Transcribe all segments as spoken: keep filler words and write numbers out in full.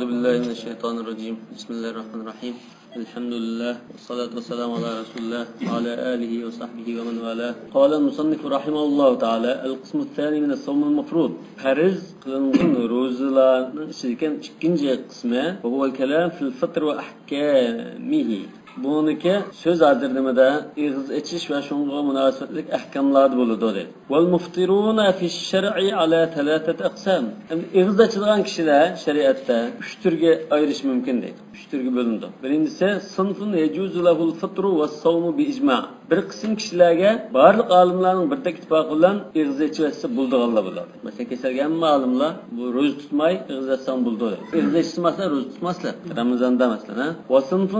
أعوذ بالله من الشيطان الرجيم. بسم الله الرحمن الرحيم. الحمد لله والصلاة والسلام على رسول الله وعلى آله وصحبه ومن والاه. قال المصنف رحمه الله تعالى: القسم الثاني من الصوم المفروض. پەرز قىلىنغان روزىلارنىڭ ئىچىدىكى ئىككىنچى قىسمى، وهو الكلام في الفطر وأحكامه. بۇنىڭدىكى سۆز ھازىر نېمىدە؟ ئېغىز ئېچىش ۋە شۇنىڭغا مۇناسىۋەتلىك ئەھكاملاردا بولىدۇ، دەيدۇ. والمفطرون في الشرع على ثلاثة أقسام. ئەمدى ئېغىز ئاچىدىغان كىشىلەر شەرىئەتتە ئۈچ تۈرگە ئايرىش مۇمكىن، دەيدۇ. ئۈچ تۈرگە بۆلۈنىدۇ. بىرىنچىسى، صنف يجوز له الفطر والصوم بإجماع. بىر قىسىم كىشىلەرگە بارلىق ئالىملارنىڭ بىردەك ئىتتىپاقى بىلەن ئېغىز ئېچىۋەتسە بولىدىغانلار بولىدۇ. مەسىلەن، كېسەلگە ھەممە ئالىملار بۇ روزا تۇتماي ئېغىز ئاچساڭ بولىدۇ. ئېغىز ئېچىش مەسىلەن روزا تۇتماسلىق، رامىزاندا مەسىلەن، ھە؟ وصنف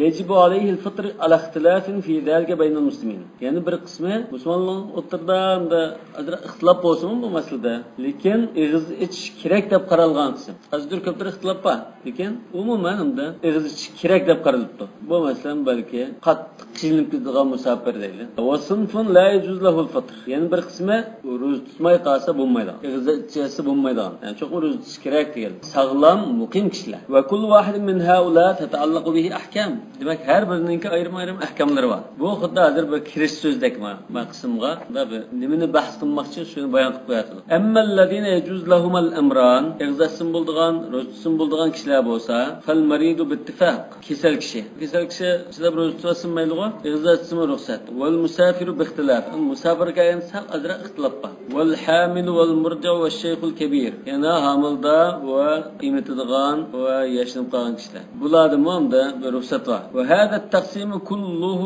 يجب عليه الفطر على اختلاف في ذلك بين المسلمين. يەنە بىر قىسمى مۇسۇلمانلارنىڭ ئوتتۇرىدا ئەمدى ئازراق ئىختىلاپ بولسىمۇ بۇ مەسىلىدە، لېكىن ئېغىز ئېچىش كېرەك دەپ قارالغان قىسىم. ئازدۇر كۆپتۇر ئىختىلاپ بار، لېكىن ئومۇمەن ئەمدى ئېغىز ئېچىش كېرەك دەپ قارىلىپتۇ. بۇ مەسىلەن بەلكى قاتتىق قىينىلىپ كېتىدىغان مۇساپىر دەيلى. وصنف لا يجوز له الفطر. يەنە بىر قىسمى روزا تۇتماي قالسا بولمايدىغان، ئېغىز ئېچىۋەتسە بولمايدىغان، يەنى چوقۇم روزا تۇتۇش كېرەك دېگەن ساغلام، مۇقىم كىشىلەر. وكل واحد من هؤلاء تتعلق به أحكام. دېمەك، ھەر بىرىنىڭكى ئايرىم-ئايرىم ئەھكاملىرى بار. بۇ خۇددى ھازىر بىر كىرىش سۆزدەك ما، ما قىسىمغا بۇندا بىر نېمىنى بەھس قىلماقچى، شۇنى بايان قىلىپ قويۇۋاتىدۇ. أما الذين يجوز لهم الأمران، ئېغىز ئاچسىمۇ بولىدىغان، روزا تۇتسىمۇ بولىدىغان كىشىلەر بولسا، فالمريض باتفاق. كېسەل كىشى. كېسەل كىشى چىداپ روزا تۇتۇۋاتسىمۇ مەيلىغۇ، ئېغىز ئاچسىمۇ رۇخسەت. والمسافر باختلاف. مۇساپىرغا كەلگەندە سەل ئازراق ئىختىلاپ بار. والحامل والمرضع والشيخ الكبير. يەنە ھامىلىدار ۋە ئېمىتىدىغان ۋە ياشىنىپ قالغان كىشىلەر. بۇلاردىمۇ ئەمدى بىر رۇخسەت بار. وهذا التقسيم كله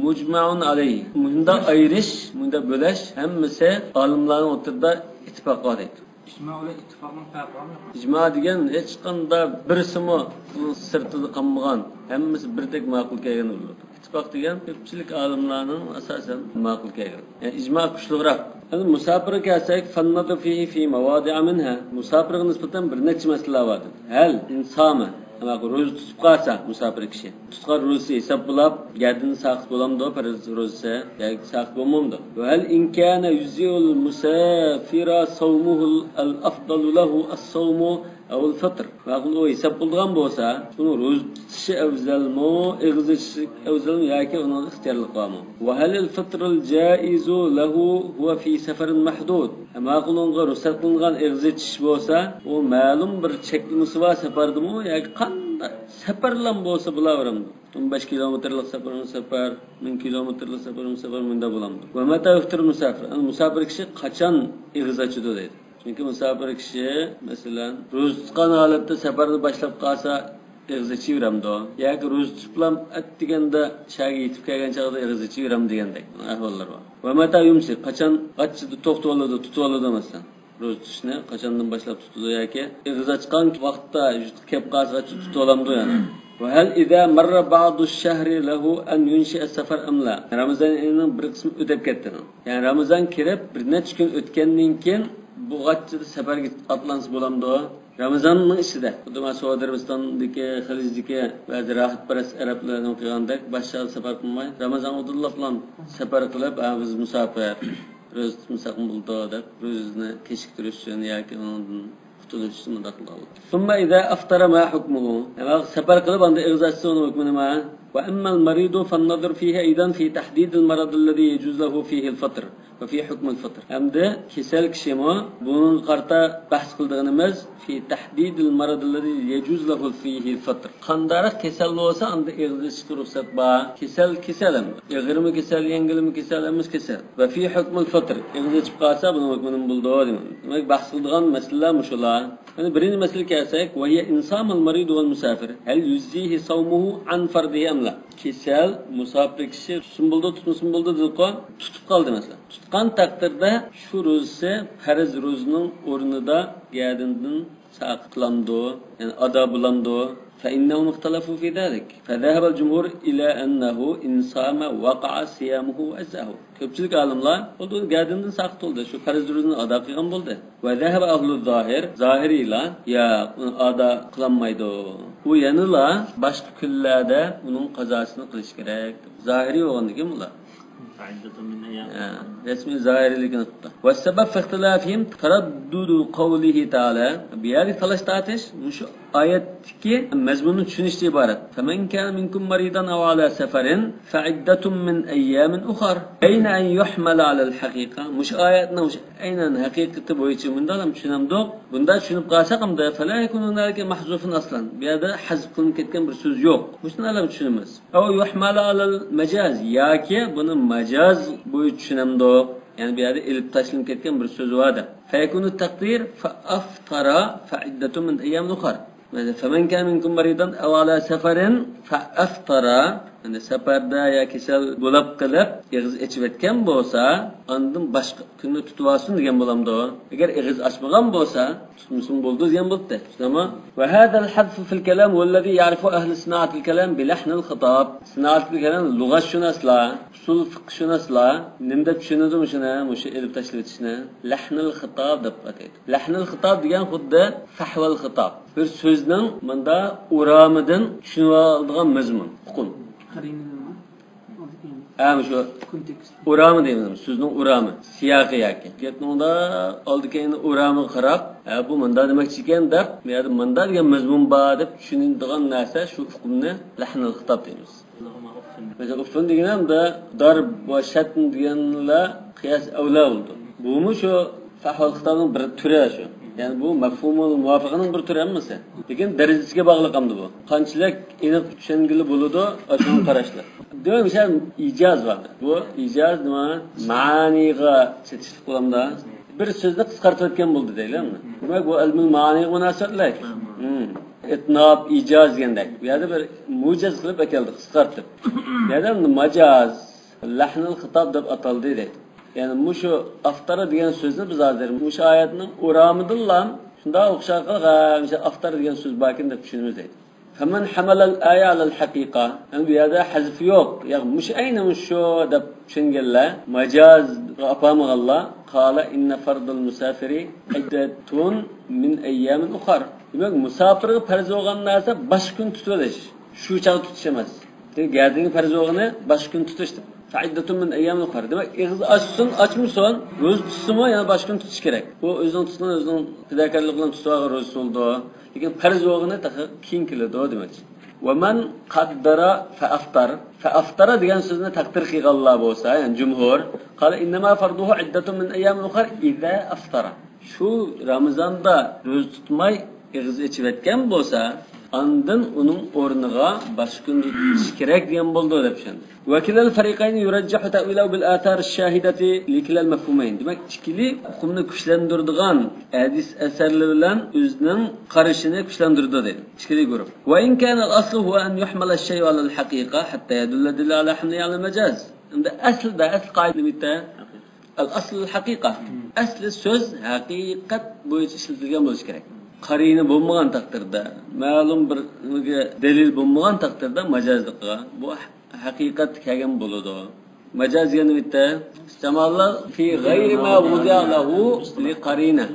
مجمع عليه. مۇنداق ئايرىش، مۇنداق بۆلەش ھەممىسى ئالىملارنىڭ ئوتتۇرىدا ئىتتىپاق بار دەيدۇ. ئىجما بىلەن ئىتتىپاقنىڭ پەرقى بارمۇ؟ ئىجما دېگەن ھېچقانداق بىرسىمۇ ئۇنىڭ سىرتىدا قالمىغان، ھەممىسى بىردەك ماقۇل كەلگەن بولىدۇ. ئىتتىپاق دېگەن كۆپچىلىك ئالىملارنىڭ ئاساسەن ماقۇل كەلگەن. يەنى ئىجما كۈچلۈكرەك. ئەمدى مۇساپىرغا كەلسەك، فالنظر فيه في مواضع منها. مۇساپىرغا نىسبەتەن بىر نەچچە مەسىلە بار. هل إن صام، روزا تۇتۇپ قالسا مۇساپىر كىشى، تۇتقان روزىسى ھېساب بولاپ، گەدىنى ساقىت بولامدۇ، پەرز روزىسى ياكى ساقىت بولمامدۇ؟ وهل إن كان يجزئ المسافر صومه الأفضل له الصوم أو الفطر. ماقۇل، ئۇ ھېساب بولىدىغان بولسا، ئۇنىڭ روزا تۇتۇشى ئەۋزەلمۇ، ئېغىز ئېچىشى ئەۋزەلمۇ ياكى ئۇنىڭ ئىختىيارلىقى بارمۇ؟ وهل الفطر الجائز له هو في سفر محدود. ماقۇل، ئۇنىڭغا رۇخسەت قىلىنغان ئېغىز ئېچىش بولسا، ئۇ مەلۇم بىر چەكلىمىسى بار سەپەردىمۇ ياكى قانداق سەپەرلەم بولسا بولىۋېرىمدۇ؟ ئون بەش كىلومېتىرلىق سەپەرمۇ سەپەر، مىڭ كىلومېتىرلىق سەپەرمۇ سەپەر، مۇنداق بولامدۇ؟ ومتى يفطر المسافر؟ مۇساپىر كىشى قاچان ئېغىز ئاچىدۇ دەيدۇ. چۈنكى مۇساپىر كىشى، مەسىلەن، روزا تۇتقان ھالەتتە سەپەرنى باشلاپ قالسا، ئېغىز ئېچىۋېرەمدۇ؟ ياكى روزا تۇتۇپلا ئەتىگەندە شەھەرگە يېتىپ كەلگەن چاغدا ئېغىز ئېچىۋېرەم دېگەندەك ئەھۋاللار بار. ومتى يمسك؟ قاچان ئاچىدۇ، توختىۋالىدۇ، تۇتۇۋالىدۇ، مەسىلەن؟ روزا تۇتۇشنى قاچاندىن باشلاپ تۇتىدۇ ياكى ئېغىز ئاچقان ۋاقىتتا ۋۇجۇدقا كەپ قالسا تۇتۇۋالامدۇ يەنە؟ وهل إذا مر بعض الشهر له أن ينشئ السفر أم لا؟ رامىزان ئېيىنىڭ بىر قىسمى ئۆتۈپ كەتتى. يەنى رامىزان كىرىپ بىر نەچچە كۈن ئۆتكەندىن كېيىن بۇ غاچچىدا سەپەرگە ئاتلانسا بولامدۇ؟ رامىزاننىڭ ئىچىدە. خۇددى مانا سوئۇدى ئەرەبىستاندىكى، خەلىجدىكى بەزى راھەتپەرەس ئەرەبلەرنىڭ قىلغاندەك باشقا سەپەر قىلماي، رامىزانغا ئۇدۇللاپلا سەپەر قىلىپ، ھە، بىز مۇساپىر، روزا تۇتمىساقمۇ بولىدۇ دەپ، روزىنى كېچىكتۈرۈش ئۈچۈن ياكى ئۇنىڭدىن قۇتۇلۇش ئۈچۈن مۇنداق قىلغان. ثم إذا أفطر ما حكمه؟ يەنى سەپەر قىلىپ ئاندىن ئېغىز ئاچسا ئۇنىڭ ھۆكمى نېمە؟ وأما المريض فالنظر فيه أيضا في تحديد المرض الذي يجوز له فيه الفطر. وفي حكم الفطر. ئەمدى كېسەل كىشىمۇ، بۇنىڭغا قارىتا بەھس قىلىدىغىنىمىز في تحديد المرض الذي يجوز له فيه الفطر. قانداقراق كېسەل بولسا، ئاندا ئېغىز ئېچىشقا رۇخسەت بار. كېسەل، كېسەل ئەمدى. ئېغىرمۇ كېسەل، يەڭگىلمۇ كېسەل، ھەممىسى كېسەل. وفي حكم الفطر. ئېغىز ئېچىپ قالسا، بۇنىڭ ھۆكمى نېمە بولىدۇ دېمەكتە. دېمەك، بەھس قىلىدىغان مەسىلىلەر مۇشۇلار. يەنە بىرىنچى مەسىلىگە كەلسەك، وهي إن صام المريض والمسافر هل يجزئه صومه عن فرضه أم لا؟ كېسەل، مۇساپىر كىشى تۇتسىمۇ بولىدۇ، تۇتمىسىمۇ بولىدۇ دېدۇققۇ. تۇتۇپ قالدى مەسىلەن. تۇتقان تەقدىردە شۇ روزىسى پەرز روزىنىڭ ئورنىدا گەدىنىدىن ساقىت قىلامدۇ؟ يەنى ئادا بولامدۇ؟ فإنهم اختلفوا في ذلك. فذهب الجمهور إلى أنه إن صام وقع صيامه وأجزأه. كۆپچىلىك ئالىملار، بولدى، گەدىنىدىن ساقىت بولدى، شۇ پەرز روزىنى ئادا قىلغان بولدى. وذهب أهل الظاهر، زاھىرىيلار، ياق، ئۇنى ئادا قىلالمايدۇ. ئۇ يەنىلا باشقا كۈنلەردە ئۇنىڭ قازاسىنى قىلىش كېرەك. زاھىرىي بولغاندىكىن بۇلار. فعدة من أيام ھە، رەسمىي زاھىرىيلىكنى تۇتتى. والسبب في اختلافهم تردد قوله تعالى. بۇ يەردىكى تالاش تارتىش مۇشۇ ئايەتتىكى مەزمۇننى چۈشىنىشتىن ئىبارەت. فمن كان منكم مريضا أو على سفر فعدة من أيام أخر. أين أن يحمل على الحقيقة. مۇشۇ ئايەتنىڭ مۇشۇ ئەينەن ھەقىقىتى بويىچە مۇنداقلا چۈشىنەمدۇق؟ بۇنداق چۈشىنىپ قالساق ئەمدى، فلا يكون هنالك محذوف أصلا. بۇ يەردە ھەزپ قىلىنىپ كەتكەن بىر سۆز يوق. مۇشۇنداقلا چۈشىنىمىز. أو يحمل على المجاز، ياكى بۇنى ماجاز بويىچە چۈشىنەمدۇق؟ يەنى بۇ يەردە ئېلىپ تاشلىنىپ كەتكەن بىر سۆز بار دەپ. فيكون التقدير فأفطر فعدة من أيام أخر. مەسىلەن، فمن كان منكم مريضا أو على سفر فأفطر. يەنى سەپەردە يا كېسەل بولۇپ قېلىپ ئېغىز ئېچىۋەتكەن بولسا، ئاندىن باشقا كۈننى تۇتۇۋالسۇن دېگەن بولامدۇ؟ ئەگەر ئېغىز ئاچمىغان بولسا، تۇتمىسىمۇ بولىدۇ دېگەن بولۇپتۇ. شۇنداقمۇ؟ وهذا الحذف في الكلام هو الذي يعرفه أهل صناعة الكلام بلحن الخطاب. سانائەتىل كەلام لۇغەتشۇناسلار، ئۇسۇل فىقىھشۇناسلار نېمە دەپ چۈشىنىدۇ مۇشۇنى، مۇشۇ ئېلىپ تاشلىۋېتىشنى؟ لەھنىل خىتاب دەپ ئاتايدۇ. لەھنىل خىتاب دېگەن خۇددى فەھۋەل خىتاب. بىر سۆزنىڭ مۇندا ئورامىدىن چۈشىنىۋالىدىغان مەزمۇن، ئۇقۇم. قارىنىنىڭ ئالدى كېيىن. ھە، مۇشۇ كونتېكست. ئورامى دەيمىز، سۆزنىڭ ئورامى، سىياقى ياكى. گەپنىڭ ئۇنداق ئالدى كەينى ئورامىغا قاراپ، ھە، بۇ مۇندا دېمەكچى ئىكەن دەپ، بۇ يەردە مۇندا دېگەن مەزمۇن بار دەپ چۈشىنىدىغان نەرسە، شۇ ئۇقۇمنى لەھنىل خىتاب دەيمىز. مەسىلەن، ئۇففۇن دېگىنى ئەمدى دار ۋە شەتم دېگەنلەر قىياس ئەۋلا بولىدۇ. بۇمۇ شۇ فەھۋەل خىتابنىڭ بىر تۈرى شۇ. يەنى بۇ مەفھۇمۇل مۇۋاپىقىنىڭ بىر تۈرى ھەممىسى. لېكىن دەرىجىسىگە باغلىق ئەمدى بۇ. قانچىلىك ئېنىق چۈشەنگىلى بولىدۇ، ئاشۇنىڭ قاراشلىق. دېمەك، مىسال ئىجاز بار. بۇ ئىجاز نېمە؟ مەنىغا چېتىشلىق بولامدا. بىر سۆزنى قىسقارتىۋەتكەن بولدى دەيلى. دېمەك، بۇ ئىلمۇل مەنىغا مۇناسىۋەتلىك. ئىتناب، ئىجاز دېگەندەك. بۇ يەردە بىر مۇجەز قىلىپ ئەكەلدى، قىسقارتىپ. بۇ يەردە ماجاز، لەھنىل خىتاب دەپ ئاتالدى دەيدۇ. يەنى مۇشۇ ئافتارا دېگەن سۆزنى بىز ھازىر مۇشۇ ئايەتنىڭ ئورامىدىنلا شۇنداق ئوخشار قىلىپ، ھە، مۇشۇ ئافتارا دېگەن سۆز باركەن دەپ چۈشىنىمىز دەيدۇ. فمن حمل الآية على الحقيقة. يەنى بۇ يەردە ھەزف يوق. يا مۇشۇ ئەينى مۇشۇ دەپ چۈشەنگەنلەر، ماجازغا ئاپارمىغانلار، قال إن فرض المسافر عدة من أيام أخر. دېمەك، مۇساپىرغا پەرز بولغان نەرسە باشقا كۈن تۇتۇۋېلىش. شۇ چاغ تۇتۇش ئەمەس. دېمەك، گەردىنگە پەرز بولغىنى باشقا كۈن تۇتۇش دەپ. فعدة من أيام أخر. دېمەك، ئېغىز ئاچسۇن، ئاچمىسۇن، روزا تۇتسىمۇ يەنە باشقا كۈن تۇتۇش كېرەك. بۇ ئۆزىنىڭ تۇتقان، ئۆزىنىڭ پىداكارلىقى بىلەن تۇتۇۋالغان روزىسى بولىدۇ. لېكىن پەرز بولغىنى تېخى كېيىن كېلىدۇ دېمەكچى. ومن قدر فأفطر. فأفطر دېگەن سۆزنى تەقدىر قىلغانلار بولسا، يەنى جۇمھۇر، قال إنما فرضه عدة من أيام أخر إذا أفطر. شۇ رامىزاندا روزا تۇتماي ئېغىز ئېچىۋەتكەن بولسا، ئاندىن ئۇنىڭ ئورنىغا باشقا كۈن تۇتۇش كېرەك دېگەن بولىدۇ دەپ چۈشەندى. وكلا الفريقين يرجح تأويله بالآثار الشاهدة لكلا المفهومين. دېمەك، ئىككىلى ئۇقۇمنى كۈچلەندۈرىدىغان ھەدىس ئەسەرلىرى بىلەن ئۆزىنىڭ قارىشىنى كۈچلەندۈرىدۇ دەيدۇ. ئىككىلى گۇرۇپ. وإن كان الأصل هو أن يحمل الشيء على الحقيقة حتى يدل الدليل على حمله على المجاز. ئەمدى ئەسلىدە، ئەسلى قائىدە نېمە؟ الأصل الحقيقة. ئەسلى سۆز ھەقىقەت بويىچە ئىشلىتىلگەن بولۇشى كېرەك. قارىنە بولمىغان تەقدىردە، مەلۇم بىر دەلىل بولمىغان تەقدىردە ماجازلىققا بۇ ھەقىقەتتە كەلگەن بولىدۇ. ماجاز دېگەن نېمە؟ استعمال في غير ما وضع له لقرينة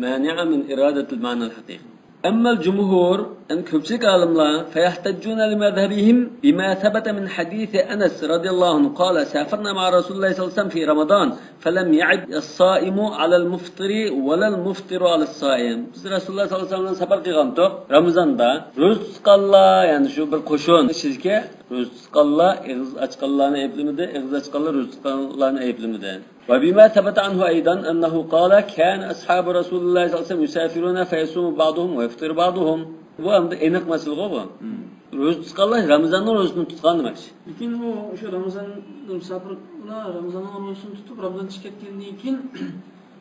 مانعة من إرادة المعنى الحقيقي. أما الجمهور، يەنى كۆپچىلىك ئالىملار، فيحتجون لمذهبهم بما ثبت من حديث أنس رضي الله عنه قال سافرنا مع رسول الله صلى الله عليه وسلم في رمضان فلم يعد الصائم على المفطر ولا المفطر على الصائم. بىز رەسۇلۇللاھ سەللەللاھۇ ئەلەيھى ۋەسەللەم سەپەر قىلغانتۇق. رامىزاندا روزا تۇتقانلار، يەنى شۇ بىر قوشۇن ئىچىدىكى روزا تۇتقانلار ئېغىز ئاچقانلارنى ئەيىبلىمىدى، ئېغىز ئاچقانلار روزا تۇتقانلارنى ئەيىبلىمىدى. وبما ثبت عنه أيضا أنه قال كان أصحاب رسول الله صلى الله عليه وسلم يسافرون فيصوم بعضهم ويفطر بعضهم. بۇ ئەمدى ئېنىق مەسىلىغۇ بۇ. روزا تۇتقانلار رامىزاننىڭ روزىسىنى تۇتقان دېمەكچى. لېكىن ئۇ شۇ رامىزان مۇساپىر، ئۇلار رامىزاننىڭ روزىسىنى تۇتۇپ، رامىزان چىقىپ كەتكەندىن كېيىن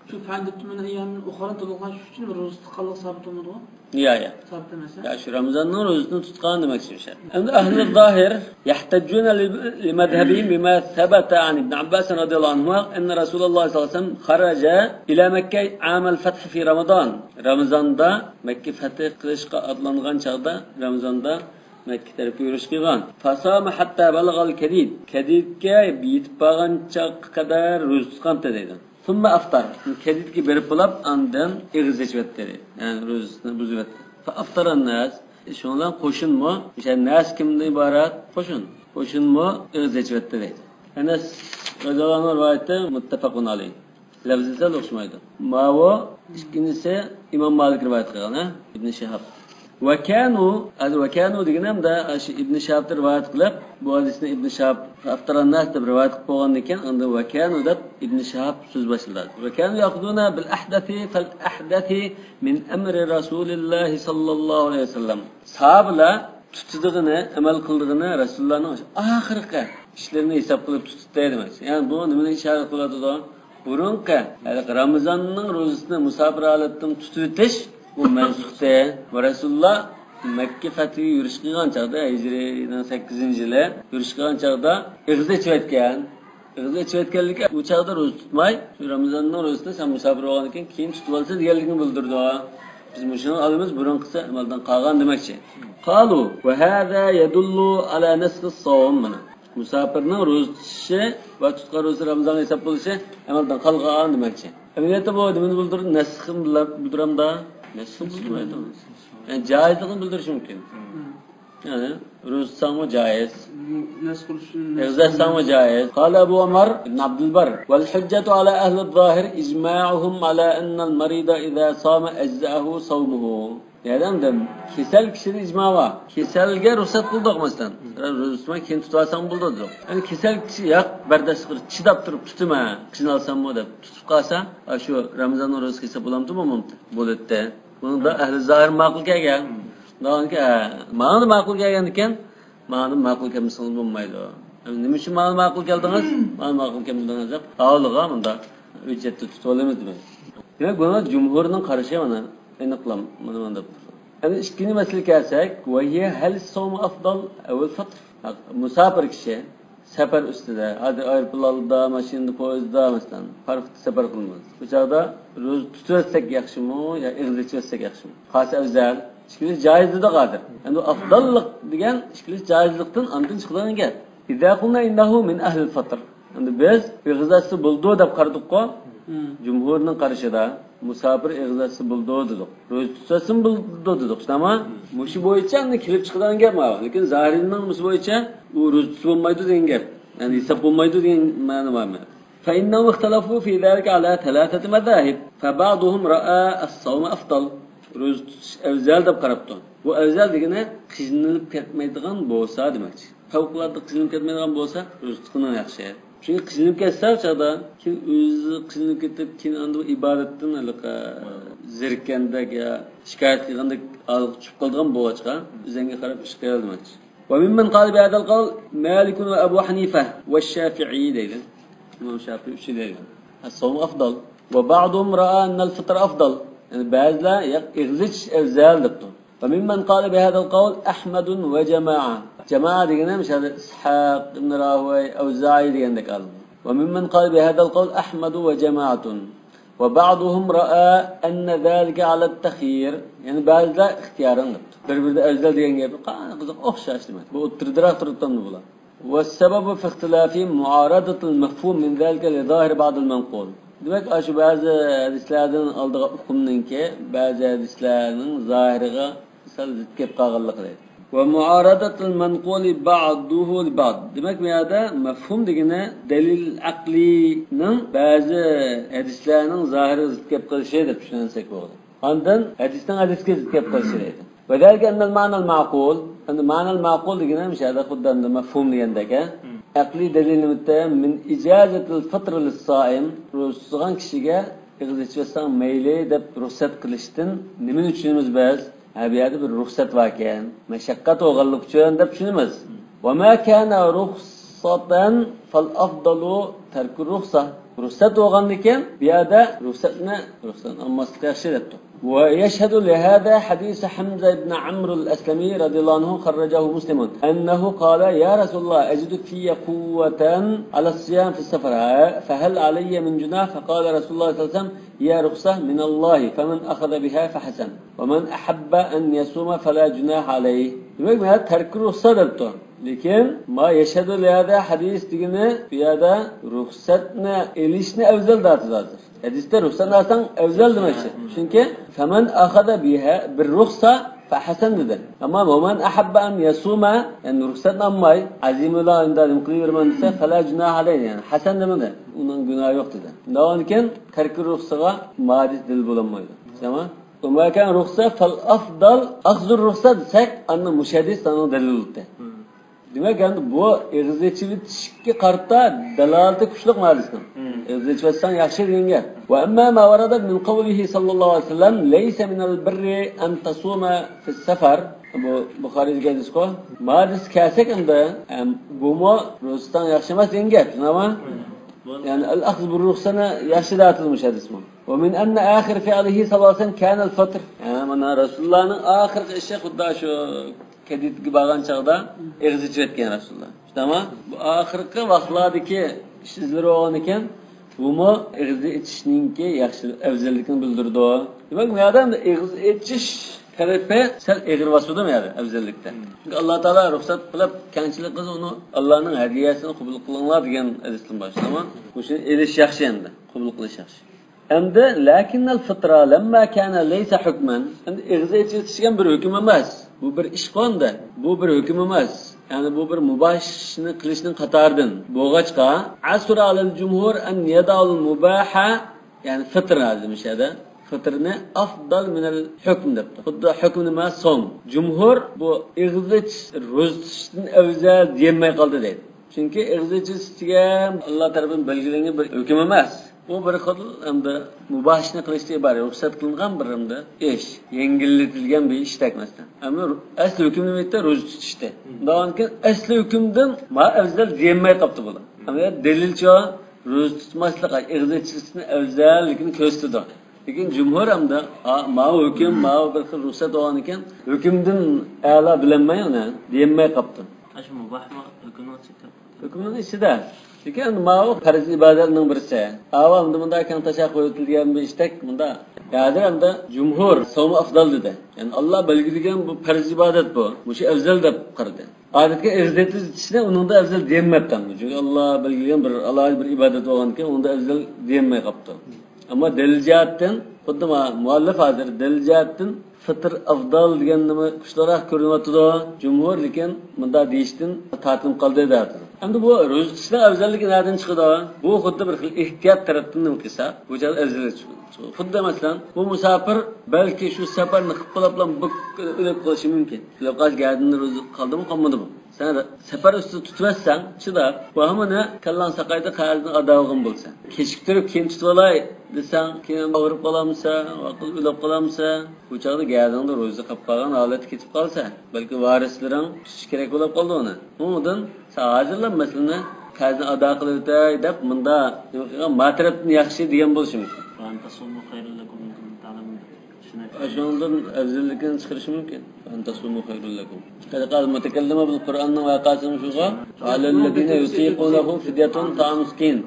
شۇ فەئەددەتۇ مىن ئەييامىن ئۇخەر دېگەن ئۇچۇن بىر روزا تۇتقانلىق سابىت بولمىدىغۇ؟ يا، يا. سابىت ئەمەس، ھە؟ يا، شۇ رامىزاننىڭ روزىسىنى تۇتقان دېمەكچى مۇشۇ. ئەمدى ئەھلى زاھىر يەھتەججۇنە لىمەزھەبىھىم بىما سەبەتە ئەن ئىبنى ئەبباسىن رەزىيەللاھۇ ئەنھۇما ئەننە رەسۇلەللاھ سەللەللاھۇ ئەلەيھى ۋەسەللەم خەرەجە ئىلە مەككە ئامەل فەتھ فى رەمەزان. رامىزاندا مەككە فەتھ قىلىشقا ئاتلانغان چاغدا، رامىزاندا مەككە تەرەپكە يۈرۈش قىلغان. فصام حتى بلغ الكديد. كەدىدكە يېتىپ بارغان چاغقا قەدەر روزا تۇتقانتى دەيدۇ. ثم أفطر. كەدىدكە بېرىپ بولاپ، ئاندىن ئېغىز ئېچىۋەتتى دەيدۇ. يەنى روزىسىنى بۇزۇۋەتتى. فأفطر الناس. شۇنىڭ بىلەن قوشۇنمۇ، ئىشەن ناس كىمدىن ئىبارەت؟ قوشۇن. قوشۇنمۇ ئېغىز ئېچىۋەتتى دەيدۇ. ئەنەس رەزىياللاھۇ ئەنھۇ رىۋايىتى مۇتتەپەقۇن ئەلەيھ. لەۋزى سەل ئوخشىمايدۇ. ماۋۇ ئىككىنچىسى ئىمام مالىك رىۋايەت قىلغان، ھە؟ ئىبن شىھاب. ۋەكانۇ، ھازىر ۋەكانۇ دېگىنىمدە، شۇ ئىبن شىھابتىن رىۋايەت قىلىپ، بۇ ھەدىسنى ئىبن شىھاب ئەفتەرەنناس دەپ رىۋايەت قىلىپ بولغاندىن كېيىن، ئاندىن ۋەكانۇ دەپ ئىبن شىھاب سۆز باشلىدى. ۋەكانۇ يەخۇزۇنە بىل ئەھدەسى فەل ئەھدەسى مىن ئەمرى رەسۇلىللاھى ساللاللاھۇ ئەلەيھى ۋەسەللەم. ساھابىلەر تۇتىدىغىنى، ئەمەل قىلىدىغىنى رەسۇلۇللانىڭ ئاخىرقى ئىشلىرىنى ھېساب قىلىپ تۇتتى دېمەكچى. يەنى بۇ نېمىنى ئىشارە قىلىۋاتىدۇ؟ بۇرۇنقى، ھېلىقى رامىزاننىڭ روزىسىنى مۇساپىر ھالەتتىن تۇتۇۋېتىش، بۇ مەنسۇختى. ۋە رەسۇلۇللا مەككە فەتھىگە يۈرۈش قىلغان چاغدا، ھىجرىينىڭ سەككىزىنچى يىلى يۈرۈش قىلغان چاغدا ئېغىز ئېچىۋەتكەن. ئېغىز ئېچىۋەتكەنلىكى، ئۇ چاغدا روزا تۇتماي، شۇ رامىزاننىڭ روزىسىنى سەن مۇساپىر بولغاندىن كېيىن، كېيىن تۇتۇۋالسا دېگەنلىكىنى بىلدۈرىدۇ. بىز مۇشۇنى ئالىمىز بۇرۇنقىسى ئەمەلدىن قالغان دېمەكچى. قالۇ ۋە ھازا يەدۇللۇ ئالا نەسخىس ساۋم مانا. مۇساپىرنىڭ روزا تۇتۇشى ۋە تۇتقان روزىسى رامىزانغا ھېساب بولۇشى ئەمەلدىن قالغان دېمەكچى. ئەمەلىيەتتە بۇ نېمىنى بىلدۈرىدۇ؟ نەسخنى بىلدۈرەمدا؟ نەسخنى بىلدۈرمەيدۇ. يەنى جائىزلىقىنى بىلدۈرۈشى مۇمكىن. يەنى روزا تۇتساڭمۇ جائىز. نەسخ قىلىش ئۈچۈن ئېغىز ئاچساڭمۇ جائىز. قال ئەبۇ ئۆمەر ئىبن ئابدۇلبەر، ۋەل ھۇججەتۇ ئالا ئەھلىد زاھىر ئىجمائۇھۇم ئالا ئەننەل مەرىدە ئىزا سامە ئەجزەئەھۇ ساۋمۇھۇ. يەنى ئەمدى كېسەل كىشىدە ئىجما بار. كېسەلگە رۇخسەت قىلدۇق مەسىلەن. روزا تۇتماي كېيىن تۇتۇۋالساڭ بولىدۇ دېدۇق. يەنى كېسەل كىشى ياق، بەرداشلىق قىلىپ چىداپ تۇرۇپ تۇتىمەن، قىينالساممۇ دەپ تۇتۇپ قالسا، ئاشۇ رامىزاننىڭ روزىسى كېسە بولامدۇ، بولمامتى؟ بولاتتى. بۇنىڭدا ئەھلى زاھىر ماقۇل كەلگەن. دېگەنكى، ھە، ماڭا ماقۇل كەلگەن ئىكەن، ماڭا ماقۇل كەلمىسىڭىز بولمايدۇ. نېمە ئۈچۈن ماڭا ماقۇل كەلدىڭىز؟ ماڭا ماقۇل كەلمىدىڭىز دەپ، ئاۋۇلىغا مۇنداق ھۆججەتتە تۇتۇۋالىمىز دېمەك. دېمەك، بۇنى جۇمھۇرنىڭ قارىشى مانا ئېنىقلام، مانا مانا دەپ. ئەمدى ئىككىنچى مەسىلىگە كەلسەك، ۋە ھىيە ھەل سومۇ ئەفضال ئەۋەل فىتر. مۇساپىر كىشى سەپەر ئۈستىدە، ھازىر ئايروپىلاندا، ماشىنىدا، پويىزدا، مەسىلەن، پاراخوتتا سەپەر قىلىمىز. بۇ چاغدا روزا تۇتۇۋەتسەك ياخشىمۇ يا ئېغىز ئېچىۋەتسەك ياخشىمۇ؟ قالسا ئەۋزەل. ئىككىلىسى جائىز دېدۇق ھازىر. ئەمدى ئەفزاللىق دېگەن ئىككىلىسى جائىزلىقتىن ئاندىن چىقىدىغان گەپ. ئىزا قۇلنا ئىننەھۇ مىن ئەھلىل فىتر. ئەمدى بىز ئېغىز ئاچسا بولىدۇ دەپ قارىدۇققۇ. مم. جۇمھۇرنىڭ قارىشىدا مۇساپىر ئېغىز ئاچسا بولىدۇ دېدۇق. روزا تۇتسا بولىدۇ دېدۇق، شۇنداقمۇ؟ مم. مۇشۇ بويىچە ئەمدى كېلىپ چىقىدىغان گەپ ماۋۇ. لېكىن زاھىرىنىڭ مۇشۇ بويىچە ئۇ روزا تۇتسا بولمايدۇ دېگەن گەپ. يەنى ھېساب بولمايدۇ دېگەن مەنە بارمۇ؟ فإنهم اختلفوا في ذلك على ثلاثة مذاهب، فبعضهم رأى الصوم أفضل. روزا تۇتۇش ئەۋزەل دەپ قاراپتۇ. بۇ ئەۋزەل دېگىنى قىينىلىپ كەتمەيدىغان بولسا دېمەكچى. پەۋقۇلئاددە قىينىلىپ كەتمەيدىغان بولسا، روزا تۇتقىنى ياخشى. چۈنكى قىينىلىپ كەتسە، ئۇ چاغدا كېيىن ئۆزى قىينىلىپ كېتىپ، كېيىن ئاندىن ئىبادەتتىن ھېلىقى زېرىككەندەك يا شىكايەت قىلغاندەك ھالغا چۈشۈپ قالىدىغان بولغاچقا، ئۆزەڭگە قاراپ ئىش قىل دېمەكچى. وممن قال بهذا القول مالك وأبو حنيفة والشافعي دەيدۇ. ئىمام شافىئى ئۈچى دەيدۇ. الصوم أفضل. وبعضهم رأى أن الفطر أفضل. يەنى بەزىلەر ياق، ئېغىز ئېچىش ئەۋزەل دەپتۇ. وممن قال بهذا القول أحمد وجماعة. جامائە دېگىنى مىسالى ئىسھاق، ئىبن راھوي، ئەۋزائىي دېگەندەك ئالىم. وممن قال بهذا القول أحمد وجماعة. وبعضهم رأى أن ذلك على التخيير. يەنى بەزىلەر ئىختىيارىڭ دەپتۇ. بىر-بىرىدە ئەۋزەل دېگەن گەپنى قانداق قىلساق ئوخشاش دېمەك. بۇ ئوتتۇرىدىراق تۇرۇپتۇ بۇلار. والسبب في اختلافهم معارضة المفهوم من ذلك لظاهر بعض المنقول. دېمەك، ئاشۇ بەزى ھەدىسلەردىن ئالىدىغان ئۇقۇمنىڭكى بەزى ھەدىسلەرنىڭ زاھىرىغا سەل زىت كېلىپ قالغانلىقى. ومعارضة المنقول بعضه لبعض. دېمەك، بۇ يەردە مەفھۇم دېگىنى دەلىل ئەقلىينىڭ بەزى ھەدىسلەرنىڭ زاھىرىغا زىت كېلىپ قېلىشى دەپ چۈشەنسەك بولىدۇ. ئاندىن ھەدىسنىڭ ھەدىسكە زىت كەپ قېلىشى دەيدۇ. وذلك أن المعنى المعقول، ئەمدى مەنەل مەقۇل دېگىنى مۇشۇ يەردە خۇددى ئەمدى مەفھۇم دېگەندەك، ھە؟ مم. ئەقلىي دەلىلىمىتتە من إجازة الفطر للصائم، روزا تۇتىدىغان كىشىگە ئېغىز ئېچىۋەتسەڭ مەيلى دەپ رۇخسەت قىلىشتىن نېمىنى چۈشىنىمىز بىز؟ ھە، بۇ يەردە بىر رۇخسەت باركەن، مەشەققەت بولغانلىقى ئۈچۈن دەپ چۈشىنىمىز. مم. وما كان رخصة فالأفضل ترك الرخصة. رۇخسەت بولغاندىكىن، بۇ يەردە رۇخسەتنى، رۇخسەتنى ئالماسلىق ياخشى دەپتۇ. ويشهد لهذا حديث حمزة بن عمرو الأسلمي رضي الله عنه خرجه مسلم أنه قال: يا رسول الله، أجد في قوة على الصيام في السفر، فهل علي من جناح؟ فقال رسول الله صلى الله عليه وسلم: هي رخصة من الله، فمن أخذ بها فحسن، ومن أحب أن يصوم فلا جناح عليه. دېمەك، مانا تەركى رۇخسە دەپتۇ. لېكىن ما يشهد لهذا حديث دېگىنى بۇ يەردە رۇخسەتنى ئېلىشنى ئەۋزەل دەۋاتىدۇ ھازىر. ھەدىستە رۇخسەتنى ئالساڭ ئەۋزەل دېمەكچى. چۈنكى فمن أخذ بها، بىر رۇخسە فحسن دېدى. ئەمما ومن أحب أن يصوم، يەنى رۇخسەتنى ئالماي، ئەزىمۇلا ئەندە نېمە قىلىۋېرىمەن دېسە، فلا جناح عليه، يەنى ھەسەن دېمىدى. ئۇنىڭ گۇناھى يوق دېدى. ئۇنىڭدىن كېيىن تەركى رۇخسىغا مۇھەددىس دەلىل بولالمايدۇ. تامام. وما كان رخصة فالأفضل أخذ الرخصة دېسەك، ئاندىن مۇشەددىس ئانىڭ دەلىلى. دېمەك، ئەمدى بۇ ئېغىز ئېچىۋېتىشكە قارىتا دالالىتى كۈچلۈك مۇھەددىسنىڭ. ئېغىز ئېچىۋەتسەڭ ياخشى دېگەن گەپ. وأما ما ورد من قوله صلى الله عليه وسلم ليس من البر أن تصوم في السفر. بۇ بۇخارىي دېگەن ھەدىسقۇ. مۇھەددىس كەلسەك ئەمدى، ئەم، بۇمۇ روزا تۇتساڭ ياخشى ئەمەس دېگەن گەپ، شۇنداقمۇ؟ يەنى الأخذ بالرخصة نى ياخشى دەۋاتىدۇ مۇشەددىسمۇ. ومن أن آخر فعله صلى الله عليه وسلم كان الفطر. ھە، مانا رەسۇلۇللانىڭ ئاخىرقى ئىشى خۇددى شۇ كەدىتكە بارغان چاغدا ئېغىز ئېچىۋەتكەن رەسۇلۇللا. شۇنداقمۇ؟ بۇ ئاخىرقى ۋاقىتلاردىكى ئىش ئىزلىرى بولغان ئىكەن، بۇمۇ ئېغىز ئېچىشنىڭكى ياخشى ئەۋزەللىكىنى بىلدۈرىدۇ. دېمەك، بۇ يەردە ئەمدى ئېغىز ئېچىش تەرىپى سەل ئېغىر باسىدۇ بۇ يەردە ئەۋزەللىكتە. چۈنكى ئاللا تائالا رۇخسەت قىلىپ، كەڭچىلىك قىلسا ئۇنى ئاللانىڭ ھەدىيەسىنى قوبۇل قىلىڭلار دېگەن ھەدىستىن باشلايمەن. مۇشۇنى ئېلىش ياخشى ئەمدى، قوبۇل قىلىش ياخشى. ئەمدى لكن الفطر لما كان ليس حكما. ئەمدى ئېغىز ئېچىۋېتىش دېگەن بىر ھۆكۈم ئەمەس. بۇ بىر ئىش قوندى. بۇ بىر ھۆكۈم ئەمەس. يەنى بۇ بىر مۇباھ ئىشنى قىلىشنىڭ قاتارىدىن بولغاچقا، عسر على الجمهور أن يدعوا المباح، يەنى فطر دېمىش يەردە. فطرنى أفضل من الحكم دەپتۇ. خۇددى ھۆكۈم نېمە؟ سوم. جۇمھۇر بۇ ئېغىز ئېچىش روزا تۇتۇشتىن ئەۋزەل دېيەلمەي قالدى دەيدۇ. چۈنكى ئېغىز ئېچىش دېگەن ئاللا تەرىپىدىن بەلگىلەنگەن بىر ھۆكۈم ئەمەس. ئۇ بىر خىل ئەمدى مۇباھ ئىشنى قىلىشتىن ئىبارەت، رۇخسەت قىلىنغان بىر ئەمدى ئىش، يەڭگىللىتىلگەن بىر ئىشتەك مەسىلەن. ئەمما ئەسلى ھۆكۈم نېمە ئىدى؟ روزا تۇتۇشتى. ئۇنداقكەن ئەسلى ھۆكۈمدىن ما ئەۋزەل دېيەلمەي قاپتۇ بۇلار. ئەمما دەلىلچۇ روزا تۇتماسلىق، ئېغىز ئېچىشنى ئەۋزەللىكىنى كۆرسىتىدۇ. لېكىن جۇمھۇر ئەمدى، ئا، ماۋۇ ھۆكۈم، ماۋۇ بىر خىل رۇخسەت بولغانىكەن، ھۆكۈمدىن ئەلا بىلەلمەي ئۇنى دېيەلمەي قاپتۇ. ئاشۇ مۇباھمۇ ھۆكۈمنىڭ ئىچىدە؟ ھۆكۈمنىڭ ئىچىدە. لېكىن ماۋۇ پەرز ئىبادەتنىڭ بىرسى. ئاۋۇ ئەمدى مۇنداق كەڭ تاشا قويۇۋېتىلگەن بىر ئىشتەك مۇنداق. ھازىر ئەمدى جۇمھۇر سومۇ ئافزال دېدى. يەنى ئاللا بەلگىلىگەن بۇ پەرز ئىبادەت بۇ. مۇشۇ ئەۋزەل دەپ قارىدى. ئادەتتە ئېغىز ئېچىشنى ئۇنىڭدا ئەۋزەل دېيەلمەپتۇ. چۈنكى ئاللا بەلگىلىگەن بىر ئالاھىدە بىر ئىبادەت بولغانىكەن، ئۇنىڭدا ئەۋزەل دېيەلمەي قاپتۇ. ئەمما دەلىل جەھەتتىن، خۇددى ما-، مۇئەللىپ ھازىر دەلىل جەھەتتىن فىتر ئافزال دېگەن نېمە كۈچلۈكرەك كۆرۈنۈۋاتىدۇ. جۇمھۇر لېكىن مۇنداق دېيىشتىن تارتىنىپ قالدى دەۋاتىدۇ. ئەمدى بۇ روزا تۇتۇشنىڭ ئەۋزەللىكى نەدىن چىقىدۇ؟ بۇ خۇددى بىر خىل ئېھتىيات تەرەپتىن نېمە قىلسا، بۇ جايدا ئەۋزەللىك چىقىدۇ. خۇددى مەسىلەن، بۇ مۇساپىر بەلكى شۇ سەپەرنى قىلىپ بولۇپلا بۇ ئۆلۈپ قېلىشى مۇمكىن. ئۆلۈپ قالسا گەدىنىدىن روزا قالدىمۇ، قالمىدىمۇ؟ سەن سەپەر ئۈستىدە تۇتۇۋەتسەڭ، چىداپ، ۋاھىمىنى كاللاڭ ساقايدى، قەرزنى ئادا قىلغىن بولسا. كېچىكتۈرۈپ كېيىن تۇتۇۋالاي دېسەڭ، كېيىن ئاغرىپ قالامسەن، ئۆلۈپ قالامسەن؟ بۇ چاغدا گەدىنىڭدە روزا قېلىپ قالغان ھالەتتە كېتىپ قالسا، بەلكى ۋارىسلىرىڭ تۇتۇشى كېرەك بولۇپ قالىدۇ ئۇنى. ئۇنىڭدىن سەن ھازىرلا مەسىلىنى قەرزنى ئادا قىلىۋېتەي دەپ مۇنداق نېمە قىلغان ما تەرەپتىن ياخشى دېگەن بولۇشى مۇمكىن. وأن تصوموا خير لكم إن كنتم تعلمون. شۇنىڭدىن ئەۋزەللىكىنى چىقىرىشى مۇمكىن. أن تصوموا خير لكم. قد قال المتكلم بالقرآن نىڭ ۋەقەسىمۇ شۇغا، على الذين يطيقونه فدية طعام مسكين،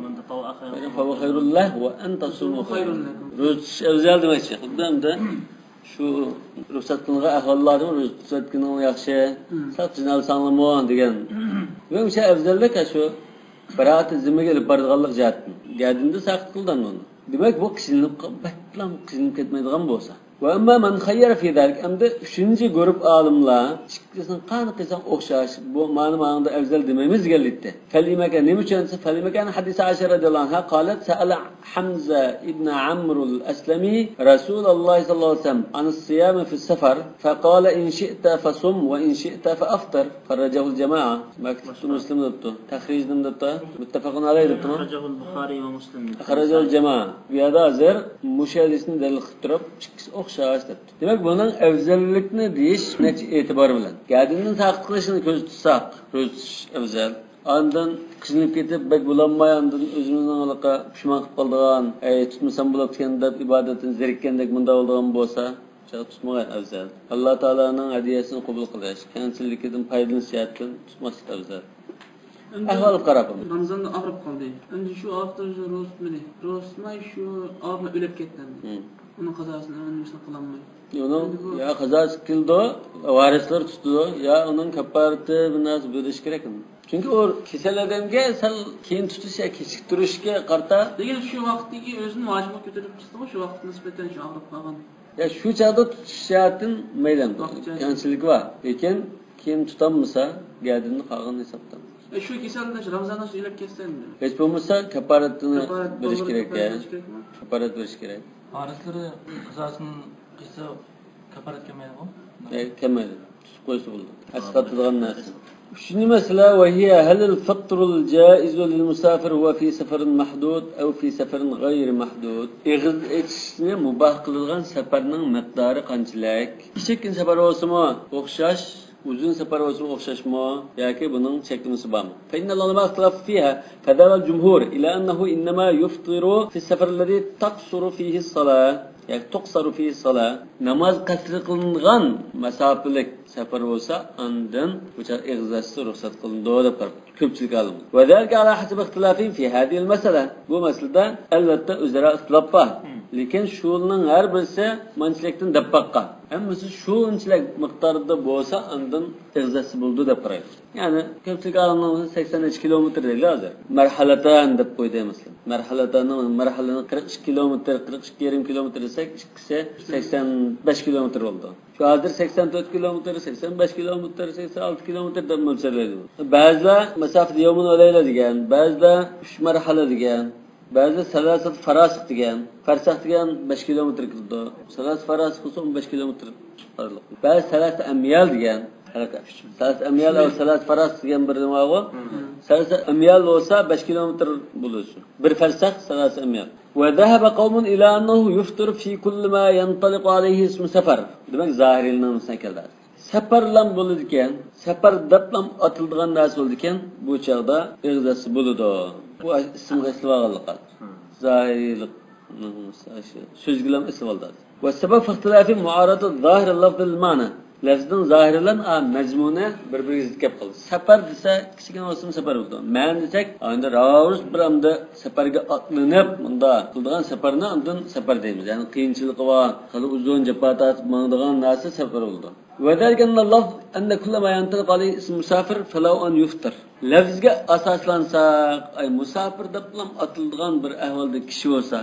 فهو خير له، وأن تصوموا خير لكم. روزا تۇتۇش ئەۋزەل دېمەكچى. خۇددى ئەمدى شۇ رۇخسەت قىلىنغان ئەھۋاللاردىمۇ روزا تۇتۇۋەتكىنىڭ ياخشى. ساقچىنى ئالساڭلىمۇ دېگەن. ۋە ئۇشۇ ئەۋزەللىك شۇ بىراقەتى زىممىگە ئېلىپ بارىدىغانلىق جەھەتتىن. گەدىنىدە ساقىت قىلدى ئۇنى. دېمەك، بۇ قىينىلىپ، بەكلا قىينىلىپ كەتمەيدىغان بولسا. وأما من خير في ذلك، ئەمدى ئۈچىنچى گۇرۇپ ئالىملار، ئىككىسىنى قانداق قىلساڭ ئوخشاش، بۇ مانا ماڭىڭدا ئەۋزەل دېمەيمىز دېگەنلىكتە. فلما كان، نېمە ئۈچۈن دېسە، فلما كان حديث عائشة رضي الله عنها قالت سأل حمزة بن عمرو الأسلمي رسول الله صلى الله عليه وسلم عن الصيام في السفر فقال إن شئت فصم وإن شئت فأفطر. خرجه الجماعة. مەكتۇبتۇ مۇسلىم دەپتۇ. تەخرىج نېمە دەپتۇ؟ مۇتتەپەقۇن ئەلەيھ دەپتۇ. أخرجه البخاري ومسلم. أخرجه الجماعة. بۇ يەردە ھازىر مۇشۇ ھەدىسنى دەلىل قىلىپ تۇرۇپ، ئىككىسى ئوخشاش دەپتۇ. دېمەك، بۇنىڭ ئەۋزەللىكنى دېيىش نەچچە ئېتىبار بىلەن. گەدىنىدىن ساقىت قىلىشنى كۆزدە تۇتساق، روزا تۇتۇش ئەۋزەل. ئاندىن قىينىلىپ كېتىپ، بەك بولالماي، ئاندىن ئۆزىمىزنىڭ ھېلىقى پۇشمان قىلىپ قالىدىغان، ئەي، تۇتمىسام بولاتتىكەن دەپ ئىبادەتتىن زېرىككەندەك مۇنداق بولىدىغان بولسا، چاغ تۇتمىغان ئەۋزەل. ئاللا تائالانىڭ ھەدىيەسىنى قوبۇل قىلىش، كەڭچىلىكىدىن پايدىلىنىش جەھەتتىن تۇتماسلىق ئەۋزەل. ئەمدى ئەھۋالغا قاراپ. رامىزاندا ئاغرىپ قالدى. ئەمدى شۇ ۋاقىتتا روزا تۇتمىدى. روزا تۇتماي شۇ ئاغرىپ ئۆلۈپ كەتتى ئەمدى. ھىم. ئۇنىڭ قازاسىنى، ئۇنىڭ نېمىسىنى قىلالماي. ئۇنىڭ ئەمدى بۇ يا قازاسى كېلىدۇ، ۋارىسلىرى تۇتىدۇ، يا ئۇنىڭ كاپپارىتى بىر نەرسە بېرىش كېرەك. چۈنكى ئۇ كېسەل ئادەمگە سەل كېيىن تۇتۇش يا كېچىكتۈرۈشكە قارىتا. لېكىن شۇ ۋاقىتتىكى ئۆزىنى ۋاجىپقا كۆتۈرۈپ تۇتتىغۇ، شۇ ۋاقىتقا نىسبەتەن شۇ ئاغرىپ قالغان. يا شۇ چاغدا تۇتۇش شەرتىدىن مەيلى، كەڭچىلىكى بار. لېكىن كىيىم تۇتالمىسا، گەدىنىدە قالغان ھېسابتا. ئە، شۇ كېسەلدە شۇ رامىزاندا شۇ ئېلىپ كەتسە ئەمدى. ھېچ بولمىسا كاپپارەتنى بېرىش كېرەك، كاپپارەت بېرىش كېرەك. ھارىسلىرى قازاسىنى قىلسا كاپپارەت كەلمەيدىغۇ؟ ئە، كەلمەيدۇ. تۇتۇپ قويسا بولىدۇ. ئەسقاتىدىغان نەرسە. ئۈچىنچى مەسىلە، وهي هل الفطر الجائز للمسافر هو في سفر محدود أو في سفر غير محدود؟ ئېغىز ئېچىشنى مۇباھ قىلىدىغان سەپەرنىڭ مىقدارى قانچىلىك؟ كىچىككىنە سەپەر بولسىمۇ ئوخشاش، ئۇزۇن سەپەر بولسىمۇ ئوخشاشمۇ ياكى بۇنىڭ چەكلىمىسى بارمۇ؟ فإن العلماء اختلفوا فيها، فذهب الجمهور إلى أنه إنما يفطر في السفر الذي تقصر فيه الصلاة، ياكى تقصر فيه الصلاة. ناماز قەسرى قىلىنغان مەساپىلىك سەپەر بولسا، ئاندىن بۇ چاغ ئېغىز ئاچسا رۇخسەت قىلىنىدۇ دەپ قارىدى كۆپچىلىك ئالىملار. وذلك على حسب اختلافهم في هذه المسألة. بۇ مەسىلىدە ئەلۋەتتە ئۆزئارا ئىختىلاپ بار. لېكىن شۇنىڭ ھەر بىرسى مانچىلىكتىن دەپ باققان. ھەممىسى شۇنچىلىك مىقداردا بولسا، ئاندىن ئېغىز ئاچسا بولىدۇ دەپ قارايدۇ. يەنى كۆپچىلىك ئالىملار سەكسەن ئىككى كىلومېتىر دەيدۇ ھازىر. مەرھەلەتەن دەپ قويدى مەسىلەن. مەرھەلەتەننىڭ مەرھەلىنى قىرىق ئىككى كىلومېتىر، قىرىق ئىككى يېرىم كىلومېتىر دېسەك، ئىككىسى سەكسەن بەش كىلومېتىر بولىدۇ. شۇ ھازىر سەكسەن تۆت كىلومېتىر، سەكسەن بەش كىلومېتىر، سەكسەن ئالتە كىلومېتىر دەپ مۆلچەرلەيدۇ. بەزىلەر مەسافىدە يومۇن ۋەلەيلە دېگەن، بەزىلەر ئۈچ مەرھەلە دېگەن، بەزىلەر سەلاسەت فاراسىق دېگەن. فەرسەخ دېگەن بەش كىلومېتىر كېلىدۇ. سەلاسەت فاراسىق بولسا ئون بەش كىلومېتىر ئارىلىق. بەزى سەلاسەت ئەميال دېگەن. سەلاسەت ئەميال، ئەو سەلاسەت فاراسىق دېگەن بىر نېمە بارغۇ. سەلاسەت ئەميال بولسا بەش كىلومېتىر بولىدۇ. بىر فەرسەخ سەلاسەت ئەميال. وذهب قوم إلى أنه يفطر في كل ما ينطلق عليه اسم سفر. دېمەك، زاھىرىيلارنىڭ نېمىسىنى كەلتۈردى. سەپەرلەم بولىدىكەن، سەپەر دەپلەم ئاتىلىدىغان نەرسە بولىدىكەن، بۇ چاغدا ئېغىز ئاچسا بولىدۇ. بۇ ئىسىمغا ئېسىلىۋالغانلىق. زاھىرىيلىق سۆزگىلەم ئېسىلىۋالدى. والسبب في اختلافهم معارضة ظاهر اللفظ للمعنى. لەفزنىڭ زاھىرى بىلەن، ئا، مەزمۇنى بىر-بىرىگە زىت كەپ قالدى. سەپەر دېسە، كىچىككىنە بولسىمۇ سەپەر بولىدۇ. مەن دېسەك، ئەمدى راۋۇرۇس بىر ئەمدى سەپەرگە ئاتلىنىپ، مۇنداق قىلىدىغان سەپەرنى ئاندىن سەپەر دەيمىز. يەنى قىيىنچىلىقى بار، خېلى ئۇزۇن جاپا تارتىپ ماڭىدىغان نەرسە سەپەر بولىدۇ. وذلك أن اللفظ أن كل ما ينطلق عليه اسم مسافر فله أن يفطر. لەفزگە ئاساسلانساق، ئەي، مۇساپىر دەپلا ئاتىلىدىغان بىر ئەھۋالدا كىشى بولسا،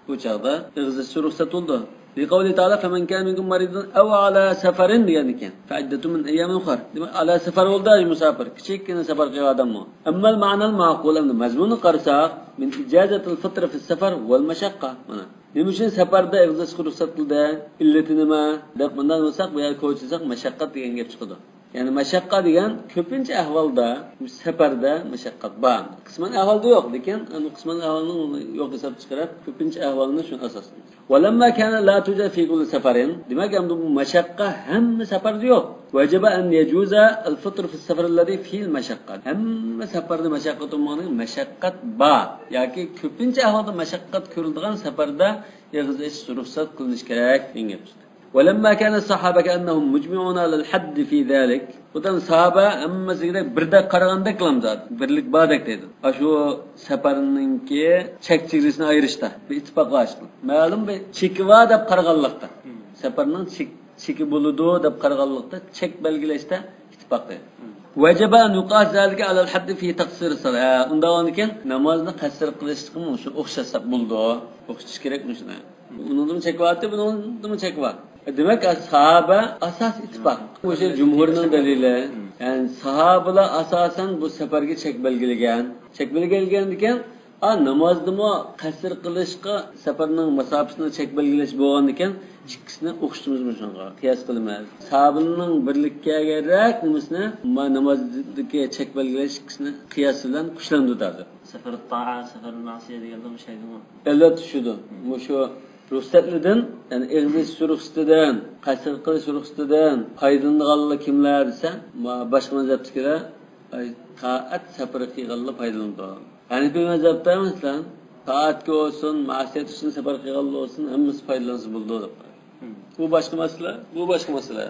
بۇ چاغدا ئېغىز ئېچىشى رۇخسەت بولىدۇ. لقوله تعالى: فمن كان منكم مريضا أو على سفر دېگەن ئىكەن. فعدة من أيام أخر. دېمەك، ئالا سەپەر بولدى، مۇساپىر. كىچىككىنە سەپەر قىلغان ئادەممۇ. أما المعنى المعقول، ئەمدى مەزمۇننى قارىساق، من إجازة الفطر في السفر والمشقة. مانا. نېمە ئۈچۈن سەپەردە ئېغىز ئېچىشقا رۇخسەت قىلدى؟ ئىللىتى نېمە؟ دەپ مۇنداق دېسەك، بۇ يەردە كوچىساق مەشەققەت دېگەن گەپ چىقىدۇ. يەنى مەشەققە دېگەن كۆپىنچە ئەھۋالدا سەپەردە مەشەققەت بار. قىسمەن ئەھۋالدا يوق، لېكىن ئەنە قىسمەن ئەھۋالنى يوق ھېساب چىقىرىپ، كۆپىنچە ئەھۋالنى شۇنى ئاساس قىلىمىز. ولما كان لا توجد في كل سفر، دېمەك، ئەمدى بۇ مەشەققە ھەممە سەپەردە يوق. وجب أن يجوز الفطر في السفر الذي فيه المشقة. ھەممە سەپەردە مەشەققەت بولمىغاندىن كېيىن مەشەققەت بار ياكى كۆپىنچە ئەھۋالدا مەشەققەت كۆرۈلىدىغان سەپەردە ئېغىز ئېچىش رۇخسەت قىلىنىشى كېرەك دېگەن گەپ. ولما كان الصحابة كأنهم مجمعون على الحد في ذلك. بۇدان ساھابە ھەممىسىگە بىردەك قارىغاندەك قىلامدۇ، بىرلىك باردەك دەيدۇ. ئاشۇ سەپەرنىڭكى چەك چېگرىسىنى ئايرىشتا بىر ئىتتىپاقلاشتى. مەلۇم بىر چېكى بار دەپ قارىغانلىقتا. سەپەرنىڭ چېك-، چېكى بولىدۇ دەپ قارىغانلىقتا چەك بەلگىلەشتە ئىتتىپاق دەيدۇ. وجب أن يقاس ذلك على الحد في تقصير الصلاة. ئۇنداق بولغاندىكىن نامازنى قەسىر قىلىشقىمۇ شۇ ئوخشاتساق بولىدۇ. ئوخشىتىش كېرەكمۇ شۇنى. ئۇنىڭدىمۇ چەك بار، بۇنىڭدىمۇ چەك بار. دېمەك، ساھابە ئاساس ئىتتىپاق. مۇشۇ جۇمھۇرنىڭ دەلىلى. يەنى ساھابىلار ئاساسەن بۇ سەپەرگە چەك بەلگىلىگەن. چەك بەلگىلىگەندىكىن، ئا، نامازدىمۇ قەسىر قىلىشقا سەپەرنىڭ مۇساپىسىنى چەك بەلگىلەش بولغاندىكىن، ئىككىسىنى ئوخشىتىمىز مۇشۇنىڭغا. قىياس قىلىمىز. ساھابىلەرنىڭ بىرلىككە كەلگەنرەك نېمىسىنى، ما-، نامازدىكى چەك بەلگىلەش ئىككىسىنى قىياس بىلەن كۈچلەندۈردى ھازىر. سەفەر تائە، سەفەر مەسىيە دېگەندە مۇشۇ ئەلۋەتتە چۈشىدۇ. مۇشۇ رۇخسەتلىدىن، يەنى ئېغىز ئېچىش رۇخسىتىدىن، قەسىر قىلىش رۇخسىتىدىن پايدىلىنىدىغانلار كىملەر دېسە، ما-، باشقا مەزھەپتىكىلەر، ئاي، تائەت سەپىرى قىلغانلار پايدىلىنىدۇ. ھەنىپىي مەزھەپتە، مەسىلەن، تائەتكە بولسۇن، مەسىيەت ئۈچۈن سەپەر قىلغانلار بولسۇن، ھەممىسى پايدىلانسا بولىدۇ دەپ قارىدى. بۇ باشقا مەسىلە، بۇ باشقا مەسىلە.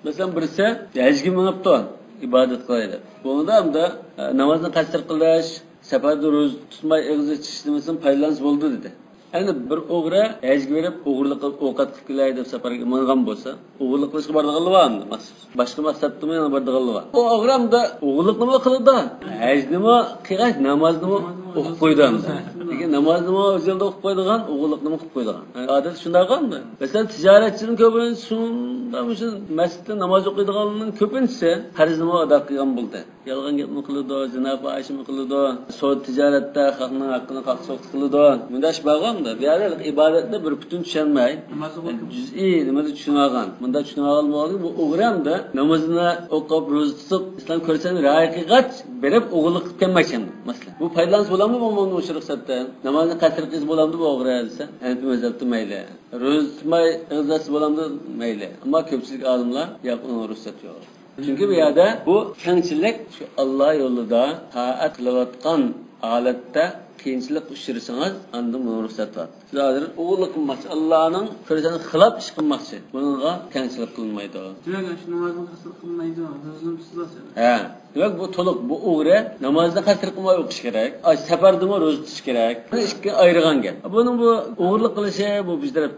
مەسىلەن، بىرسى ھەجگە مېڭىپتۇ، ئىبادەت قىلاي دەپ. بۇنىڭدا ئەمدى، ئە، نامازنى قەسىر قىلىش، سەپەردە روزا تۇتماي ئېغىز ئېچىش نېمىسىدىن پايدىلانسا بولىدۇ دېدى. يەنى بىر ئوغرى ھەجگە بېرىپ، ئوغرىلىق قىلىپ ئوۋقات قىلىپ كېلەي دەپ سەپەرگە ماڭغان بولسا، ئوغرىلىق قىلىشقا بارىدىغانلار بار ئەمدى مەخسۇس. باشقا مەقسەتتىمۇ يەنە بارىدىغانلار بار. ئۇ ئوغرى ئەمدى ئوغرىلىقنىمۇ قىلىدۇ، ھەجنىمۇ قىلغاچ، نامازنىمۇ ئوقۇپ قويىدۇ ئەمدى. لېكىن نامازنىمۇ ئۆز يولىدا ئوقۇپ قويىدىغان، ئوغرىلىقنىمۇ قىلىپ قويىدىغان. ئادەتتە شۇنداق ئەمدى. مەسىلەن، تىجارەتچىنىڭ كۆپىنچىسى شۇنداق مۇشۇ مەسچىتتە ناماز ئوقۇيدىغانلارنىڭ كۆپىنچىسى قەرزنىمۇ ئادا قىلغان بولدى. يالغان گەپمۇ قىلىدۇ، زىنا، پاھىشىمۇ قىلىدۇ، سودا تىجارەتتە خەقنىڭ ھەققىنى قاقشاقلىق قىلىدۇ. مۇنداق ئىش بارغۇ ئەمدى. بۇ يەردە ئىبادەتنى بىر پۈتۈن چۈشەنمەي، ناماز ئوقۇپ جۈزئىي نېمىدە چۈشىنىۋالغان. مۇنداق چۈشىنىۋالغان بولغاندىكىن بۇ ئوغرى ئھەمدە نامىزىنى ئوقۇپ، روزا تۇتۇپ، ئىسلام كۆرسەتمىنى رىئايە قىلغاچ بېرىپ ئوغرىلىق قىلىپ كەلمەكچى ئەمدى، مەسىلەن. بۇ پايدىلانسا بولامدۇ بولمامدۇ مۇشۇ رۇخسەتتىن؟ نامازنى قەسىر قىلسا بولامدۇ بۇ ئوغرى دېسە، ھەنەپىي مەزھەپتە مەيلى. روزا تۇتماي ئېغىز ئاچسا بولامدۇ؟ مەيلى. ئەمما كۆپچىلىك ئالىملار ياق، ئۇنىڭ رۇخسەت يوق. چۈنكى بۇ يەردە بۇ كەڭچىلىك شۇ ئاللا يولىدا تائەت قىلىۋاتقان ھالەتتە قىيىنچىلىققا ئۇچرىسىڭىز، ئاندىن بۇنىڭ رۇخسەت بار. سىز ھازىر ئوغرىلىق قىلماقچى، ئاللانىڭ كۆرسەتكەنگە خىلاپ ئىش قىلماقچى. بۇنىڭغا كەڭچىلىك قىلىنمايدۇ. دېمەك، شۇ نامازنى قەسىر قىلمايدۇ، روزىنى تۇتىدۇ. ھە. دېمەك، بۇ تولۇق، بۇ ئوغرى نامازنى قەسىر قىلماي ئوقۇش كېرەك. ئاي، سەپەردىمۇ روزا تۇتۇش كېرەك. بۇ ئىككى ئايرىغان گەپ. بۇنىڭ بۇ ئوغرىلىق قىلىشى، بۇ بىر تەرەپ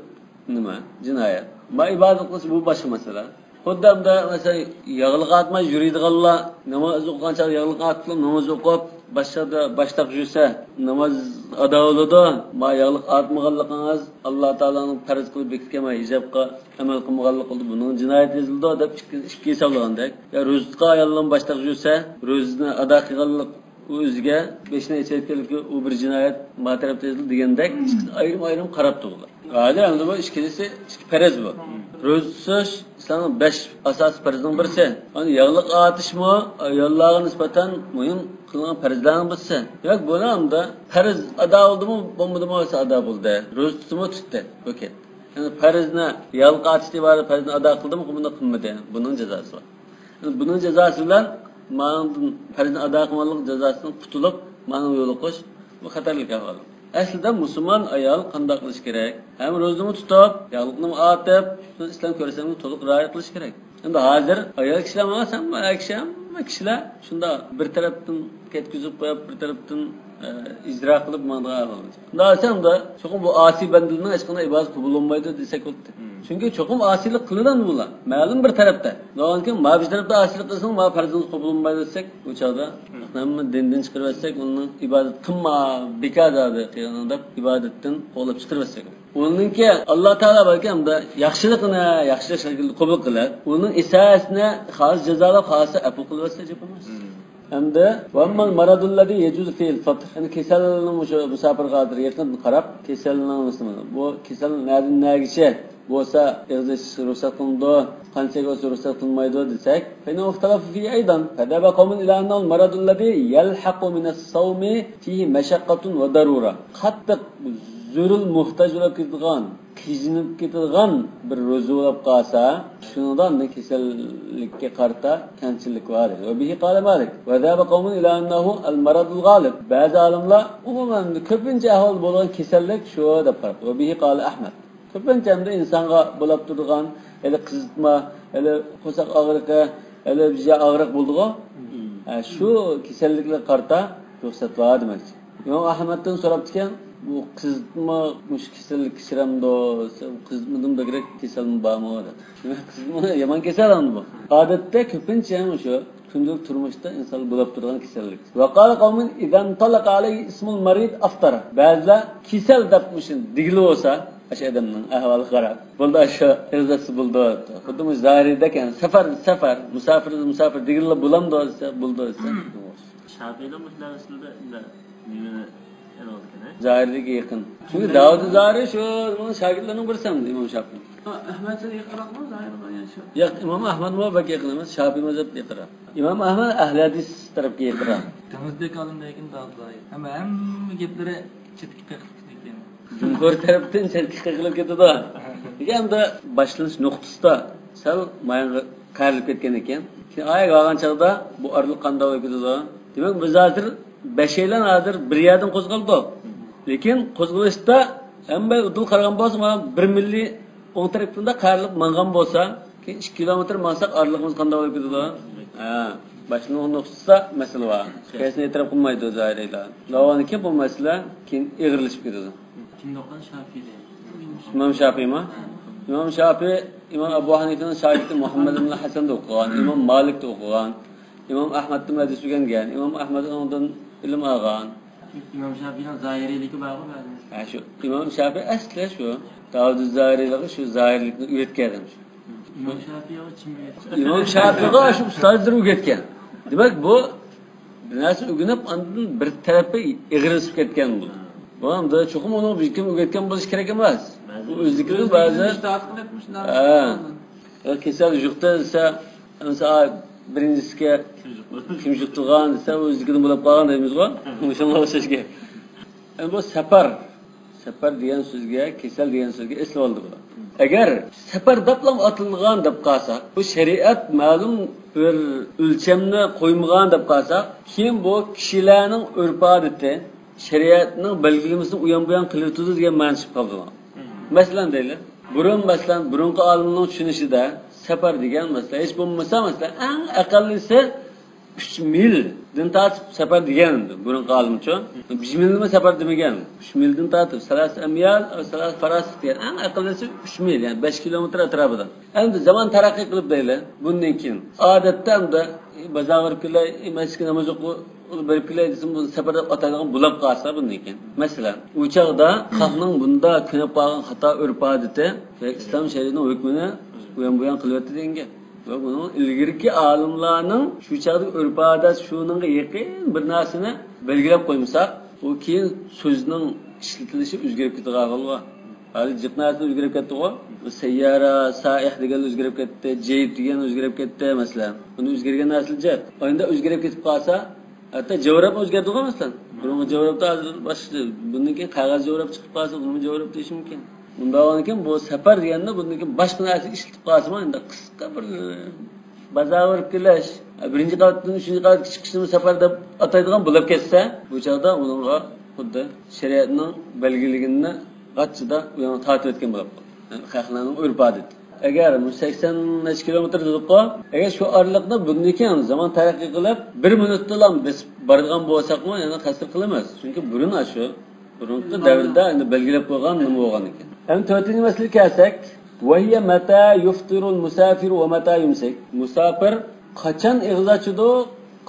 نېمە؟ جىنايەت. ما ئىبادەت قىلسا، بۇ باشقا مەسىلە. خۇددى ئەمدى، مەسىلەن، ياغلىق ئارتماي يۈرىدىغانلار، ناماز ئوقۇغان چاغدا ياغلىق ئارتىپ، ناماز ئوقۇپ، باشقا باشتاق يۈرسە، ناماز ئادا بولىدۇ. ما ياغلىق ئارتمىغانلىقىڭىز، ئاللا تائالانىڭ پەرز قىلىپ بېكىتكەن ما ھىجابقا ئەمەل قىلمىغانلىق بولدى، بۇنىڭ جىنايىتى يېزىلىدۇ، دەپ ئىككى، ئىككى ھېسابلىغاندەك. يا روزا تۇتقان ئاياللارمۇ باشتاق يۈرسە، روزىنى ئادا قىلغانلىق ئۇ ئۆزىگە بېشىنى ئېچىۋەتكەنلىكى ئۇ بىر جىنايەت، ما تەرەپتە يېزىلدى دېگەندەك، ئىككىسى ئايرىم-ئايرىم قاراپتۇ بۇلار. ھازىر ئەمدى بۇ ئىككىلىسى ئىككى پەرز بۇ. روزا تۇتۇش ئىسلامنىڭ بەش ئاساسىي پەرزىنىڭ بىرسى. ئاندىن ياغلىق ئارتىشمۇ ئاياللارغا نىسبەتەن مۇھىم قىلىنغان پەرزلەرنىڭ بىرسى. دېمەك، بۇنى ئەمدى پەرز ئادا بولدىمۇ، بولمىدىمۇ، ئادا بولدى. روزا تۇتسىمۇ تۇتتى. ئوكەي. يەنى پەرزنى ياغلىق ئارتىشتىن ئىبارەت پەرزنى ئادا قىلدىمۇ، بۇنى قىلمىدى. بۇنىڭ جازاسى بار. بۇنىڭ جازاسى بىلەن مانىڭدىن پەرزنى ئادا قىلمىغانلىق جازاسىدىن قۇتۇلۇپ، مانىڭ يولۇقۇش، بۇ خەتەرلىك ئەھۋال. ئەسلىدە مۇسۇلمان ئايال قانداق قىلىش كېرەك؟ ھەم روزىنىمۇ تۇتۇپ، ياغلىقنىمۇ ئارتىپ، شۇ ئىسلام كۆرسەتمىسىنى تولۇق رىئايە قىلىش كېرەك. ئەمدى ھازىر ئايال كىشىلەر ماڭا، سەن ئەر كىشى، ھەممە كىشىلەر شۇنداق بىر تەرەپتىن كەتكۈزۈپ قويۇپ، بىر تەرەپتىن، ئە، ئىجرا قىلىپ ماڭىدىغان ئەھۋال. شۇنداق دېسەڭدە، چوقۇم بۇ ئاسىي بەندىنىڭ ھېچقانداق ئىبادىتى قوبۇل بولمايدۇ دېسەك بولىدۇ. چۈنكى چوقۇم ئاسىيلىق قىلىدۇ بۇلار. مەلۇم بىر تەرەپتە. بۇنىڭدىن كېيىن مانا بىر تەرەپتە ئاسىيلىق قىلسىڭىز، مانا پەرزىڭىز قوبۇل بولمايدۇ دېسەك، بۇ چاغدا ھەممە دىندىن چىقىرىۋەتسەك، ئۇنىڭ ئىبادەت قىلما، بىكار زادى قىلغىنىڭ دەپ ئىبادەتتىن قوغلاپ چىقىرىۋەتسەك. ئۇنىڭكى ئاللا تائالا بەلكى ئەمدى ياخشىلىقىنى ياخشى شەكىلدە قوبۇل قىلىپ، ئۇنىڭ ئىساسىنى خالىس جازالاپ، خالىسا ئەپۇ قىلىۋەتسە جاپا ئەمەس. ئەمدى، وأما المرض الذي يجوز فيه الفطر. يەنى كېسەلنىڭ مۇشۇ مۇساپىرغا ھازىر يېقىندىن قاراپ، كېسەلنىڭ، بۇ كېسەل نەدىن نەگىچە بولسا ئېغىز ئېچىش رۇخسەت قىلىنىدۇ، قانچىلىك بولسا رۇخسەت قىلىنمايدۇ دېسەك، فإنه اختلف فيه أيضا. فذهب قوم إلى أنه المرض الذي يلحق من الصوم فيه مشقة وضرورة. قاتتىق زۆرۈر موھتاج بولۇپ كېتىدىغان، قىينىلىپ كېتىدىغان بىر روزا بولۇپ قالسا، شۇنىڭدا ئاندىن كېسەللىككە قارىتا كەڭچىلىك بار. وبه قال مالك. وذهب قوم إلى أنه المرض الغالب. بەزى ئالىملار ئومۇمەن كۆپىنچە ئەھۋالدا بولغان كېسەللىك شۇ دەپ قاراپتۇ. وبه قال أحمد. كۆپىنچە ئەمدى ئىنسانغا بولاپ تۇرىدىغان، ھېلى قىزىتما، ھېلى قورساق ئاغرىقى، ھېلى بىر ئاغرىق بولىدىغۇ. ھە، شۇ كېسەللىكلەرگە قارىتا رۇخسەت بار دېمەكچى. ئىمام ئەھمەدتىن سوراپتىكەن، بۇ قىزىتما مۇشۇ كېسەللىككە ئۇچرامدۇ دېسە، قىزىتمىدىن بەكرەك كېسەلمۇ بارمۇ دەپ. دېمەك، قىزىتما يامان كېسەل ئەمدى بۇ. ئادەتتە كۆپىنچە مۇشۇ كۈندىلىك تۇرمۇشتا ئىنسانغا بولاپ تۇرىدىغان كېسەللىك. وقال قوم إذا انطلق عليه اسم المريض أفطر. بەزىلەر كېسەل دەپ مۇشۇ دېگىلى بولسا، ئاشۇ ئادەمنىڭ ئەھۋالىغا قاراپ، بولدى، ئاشۇ ئېغىز ئاچسا بولدى. خۇددى مۇشۇ زاھىرىدەك، يەنى سەپەر، سەپەر، مۇساپىر، مۇساپىر دېگىلى بولامدۇ دېسە، بولدى دېسە. شاپىئىيلار مۇشۇلار ئەسلىدە نېمىنى ئېلىۋالىدىكەن، ھە؟ زاھىرىگە يېقىن. چۈنكى داۋۇد زاھىرى شۇ شاگىرتلىرىنىڭ بىرسى ئەمدى ئىمام شاپىئى. ئەھمەد يېقىنراقمۇ زاھىرغا يا شۇ؟ ياق، ئىمام ئەھمەدمۇ بەك يېقىن ئەمەس، شاپىئى مەزھەپكە يېقىنراق. ئىمام ئەھمەد ئەھلى ھەدىس تەرەپكە يېقىنراق. دېڭىزدەك ئالىم لېكىن داۋۇد زاھىرى. ئەمما ھەممە گەپلىرى چەتكە قېقىلىپ كېتىدىكەن. جۇمھۇر تەرەپتىن چەتكە قېقىلىپ كېتىدۇ. لېكىن ئەمدى باشلىنىش نۇقتىسىدا سەل مايانغا قايرىلىپ كەتكەن ئىكەن. كېيىن ئايەگە بارغان چاغدا بۇ ئارىلىق قانداق بولۇپ كېتىدۇ؟ دېمەك، بىز ھازىر بەشەيلەن ھازىر بىر يەردىن قوزغالدۇق. لېكىن قوزغىلىشتا ھەممە ئۇدۇل قارىغان بولسا، مانا بىر مىللىي ئوڭ تەرەپتىن قايرىلىپ ماڭغان بولسا، كېيىن ئىككى كىلومېتىر ماڭساق ئارىلىقىمىز قانداق بولۇپ كېتىدۇ؟ ھە، باشلىنىش نۇقتىسىدا مەسىلە بار. قەيسىنى ئېتىراپ قىلمايدۇ زاھىرىيلار. داۋانىكى بۇ مەسىلە كېيىن ئېغىرلىشىپ كېتىدۇ. كىمدە ئوقۇغان؟ شافىيدە. ئىمام شاپىيمۇ؟ ئىمام شاپىي ئىمام ئەبۇ ھەنىفىنىڭ شاگىرتى مۇھەممەد ئىبن ھەسەندە ئوقۇغان، ئىمام مالىكتا ئوقۇغان، ئىمام ئەھمەدتىن ھەدىس ئۆگەنگەن، ئىمام ئەھمەد ئۇنىڭدىن ئىلىم ئالغان. ئىمام شافىئىنىڭ زاھىرىيلىكى بارغۇ بەزى. ھە، شۇ ئىمام شافىئى ئەسلى شۇ داۋۇد زاھىرىيلىقى، شۇ زاھىرىيلىكنى ئۆگەتكەن ئادەم شۇ. ئىمام شافىئىغا كىم ئۆگەتكەن؟ ئىمام شافىئىغا شۇ ئۇستازلىرى ئۆگەتكەن. دېمەك، بۇ بىر نەرسە ئۆگىنىپ، ئاندىن بىر تەرەپكە ئېغىرلىشىپ كەتكەن بۇ. بۇ ئەمدى چوقۇم ئۇنىڭ بىر كىم ئۆگەتكەن بولۇشى كېرەك ئەمەس. ئۇ ئۆزلۈكىدىن بەزى، ھە. كېسەل يۇقتى دېسە، مەسىلەن، بىرىنچىسىگە كىم يۇقتۇرغان دېسە، ئۆزلۈكىدىن بولۇپ قالغان دەيمىزغۇ. شۇنىڭغا ئوخشاش گەپ. ئەمدى بۇ سەپەر، سەپەر دېگەن سۆزگە، كېسەل دېگەن سۆزگە ئېسىلىۋالدى بۇلار. ئەگەر سەپەر دەپلا ئاتىلىدىغان دەپ قالسا، بۇ شەرىئەت مەلۇم بىر ئۆلچەمنى قويمىغان دەپ قالسا، كېيىن بۇ كىشىلەرنىڭ ئۆرپ-ئادىتى شەرىئەتنىڭ بەلگىلىمىسىنى ئۇيان-بۇيان قىلىۋېتىدۇ دېگەن مەنىسى چىقىپ قالىدۇ. مەسىلەن دەيلى، بۇرۇن، مەسىلەن، بۇرۇنقى ئالىمنىڭ چۈشىنىشىدە سەپەر دېگەن، مەسىلەن، ھېچ بولمىسا، مەسىلەن، ئەڭ ئەقەللىسى ئۈچ مىلدىن تارتىپ سەپەر دېگەن ئىدى بۇرۇنقى ئالىمچۇ. بىر مىلنىمۇ سەپەر دېمىگەن. ئۈچ مىلدىن تارتىپ، سەلاسە ئەميال، سەلاسە فاراسىق دېگەن، ئەڭ ئەقەللىسى ئۈچ مىل، يەنى بەش كىلومېتىر ئەتراپىدا. ئەمدى زامان تەرەققىي قىلىپ دەيلى، بۇندىن كېيىن ئادەتتە ئەمدى بازارغا بېرىپ كېلەي، مەسچىتكە ناماز ئوقۇ-، بېرىپ كېلەي دېسىمۇ، بۇنى سەپەر دەپ ئاتايدىغان بولۇپ قالسا بۇندىن كېيىن. مەسىلەن، ئۇ چاغدا خەقنىڭ بۇندا كۆنۈپ قالغان خاتا ئۆرپ-ئادىتى ئىسلام شەرىئىتىنىڭ ھۆكمىنى ئۇيان-بۇيان قىلىۋەتتى دېگەن گەپ. ۋە بۇنىڭ ئىلگىرىكى ئالىملارنىڭ شۇ چاغدىكى ئۆرپ-ئادەت شۇنىڭغا يېقىن بىر نەرسىنى بەلگىلەپ قويمىساق، ئۇ كېيىن سۆزنىڭ ئىشلىتىلىشى ئۆزگىرىپ كېتىدىغان ئەھۋال بار. ھازىر جىق نەرسە ئۆزگىرىپ كەتتىغۇ. سەييارە، سائىھ دېگەن ئۆزگىرىپ كەتتى، جەيپ دېگەن ئۆزگىرىپ كەتتى، مەسىلەن. بۇنى ئۆزگەرگەن نەرسىلەر جىق. ئاينىدا ئۆزگىرىپ كېتىپ قالسا، ھەتتا جاۋراپمۇ ئۆزگەردىغۇ، مەسىلەن. بۇرۇنقى جاۋراپتا ھازىر باشقىچە. بۇندىن كېيىن قەغەز جاۋراپ چىقىپ قالسا، بۇنىمۇ جاۋراپ دېيىشى مۇمكىن. ئۇنداق بولغاندىكىن بۇ سەپەر دېگەندە بۇندىن كېيىن باشقا نەرسە ئىشلىتىپ قالسىمۇ، ئەمدى قىسقا بىر بازارغا بېرىپ كېلىش، بىرىنچى قەۋەتتىن ئۈچىنچى قەۋەتكە چىقىشنى سەپەر دەپ ئاتايدىغان بولۇپ كەتسە، بۇ چاغدا ئۇنىڭغا خۇددى شەرىئەتنىڭ بەلگىلىگىنىنى غاچچىدا ئۇ يەنگە تارتىۋەتكەن بولۇپ قالىدۇ. يەنى خەقلەرنىڭ ئۆرپ-ئادىتى. ئەگەر بۇ سەكسەن نەچچە كىلومېتىر دېدۇققۇ، ئەگەر شۇ ئارىلىقنى بۇندىن كېيىن زامان تەرەققىي قىلىپ، بىر مىنۇتتىلا بېسىپ بارىدىغان بولساقمۇ، يەنە قەستۇر قىلىمىز. چۈنكى بۇرۇن ئاشۇ بۇرۇنقى دەۋردە ئەمدى بەلگىلەپ قويغان نېمە بولغان ئىكەن. ئەمدى تۆتىنچى مەسىلىگە كەلسەك، وهي متى يفطر المسافر ومتى يمسك. مۇساپىر قاچان ئېغىز ئاچىدۇ،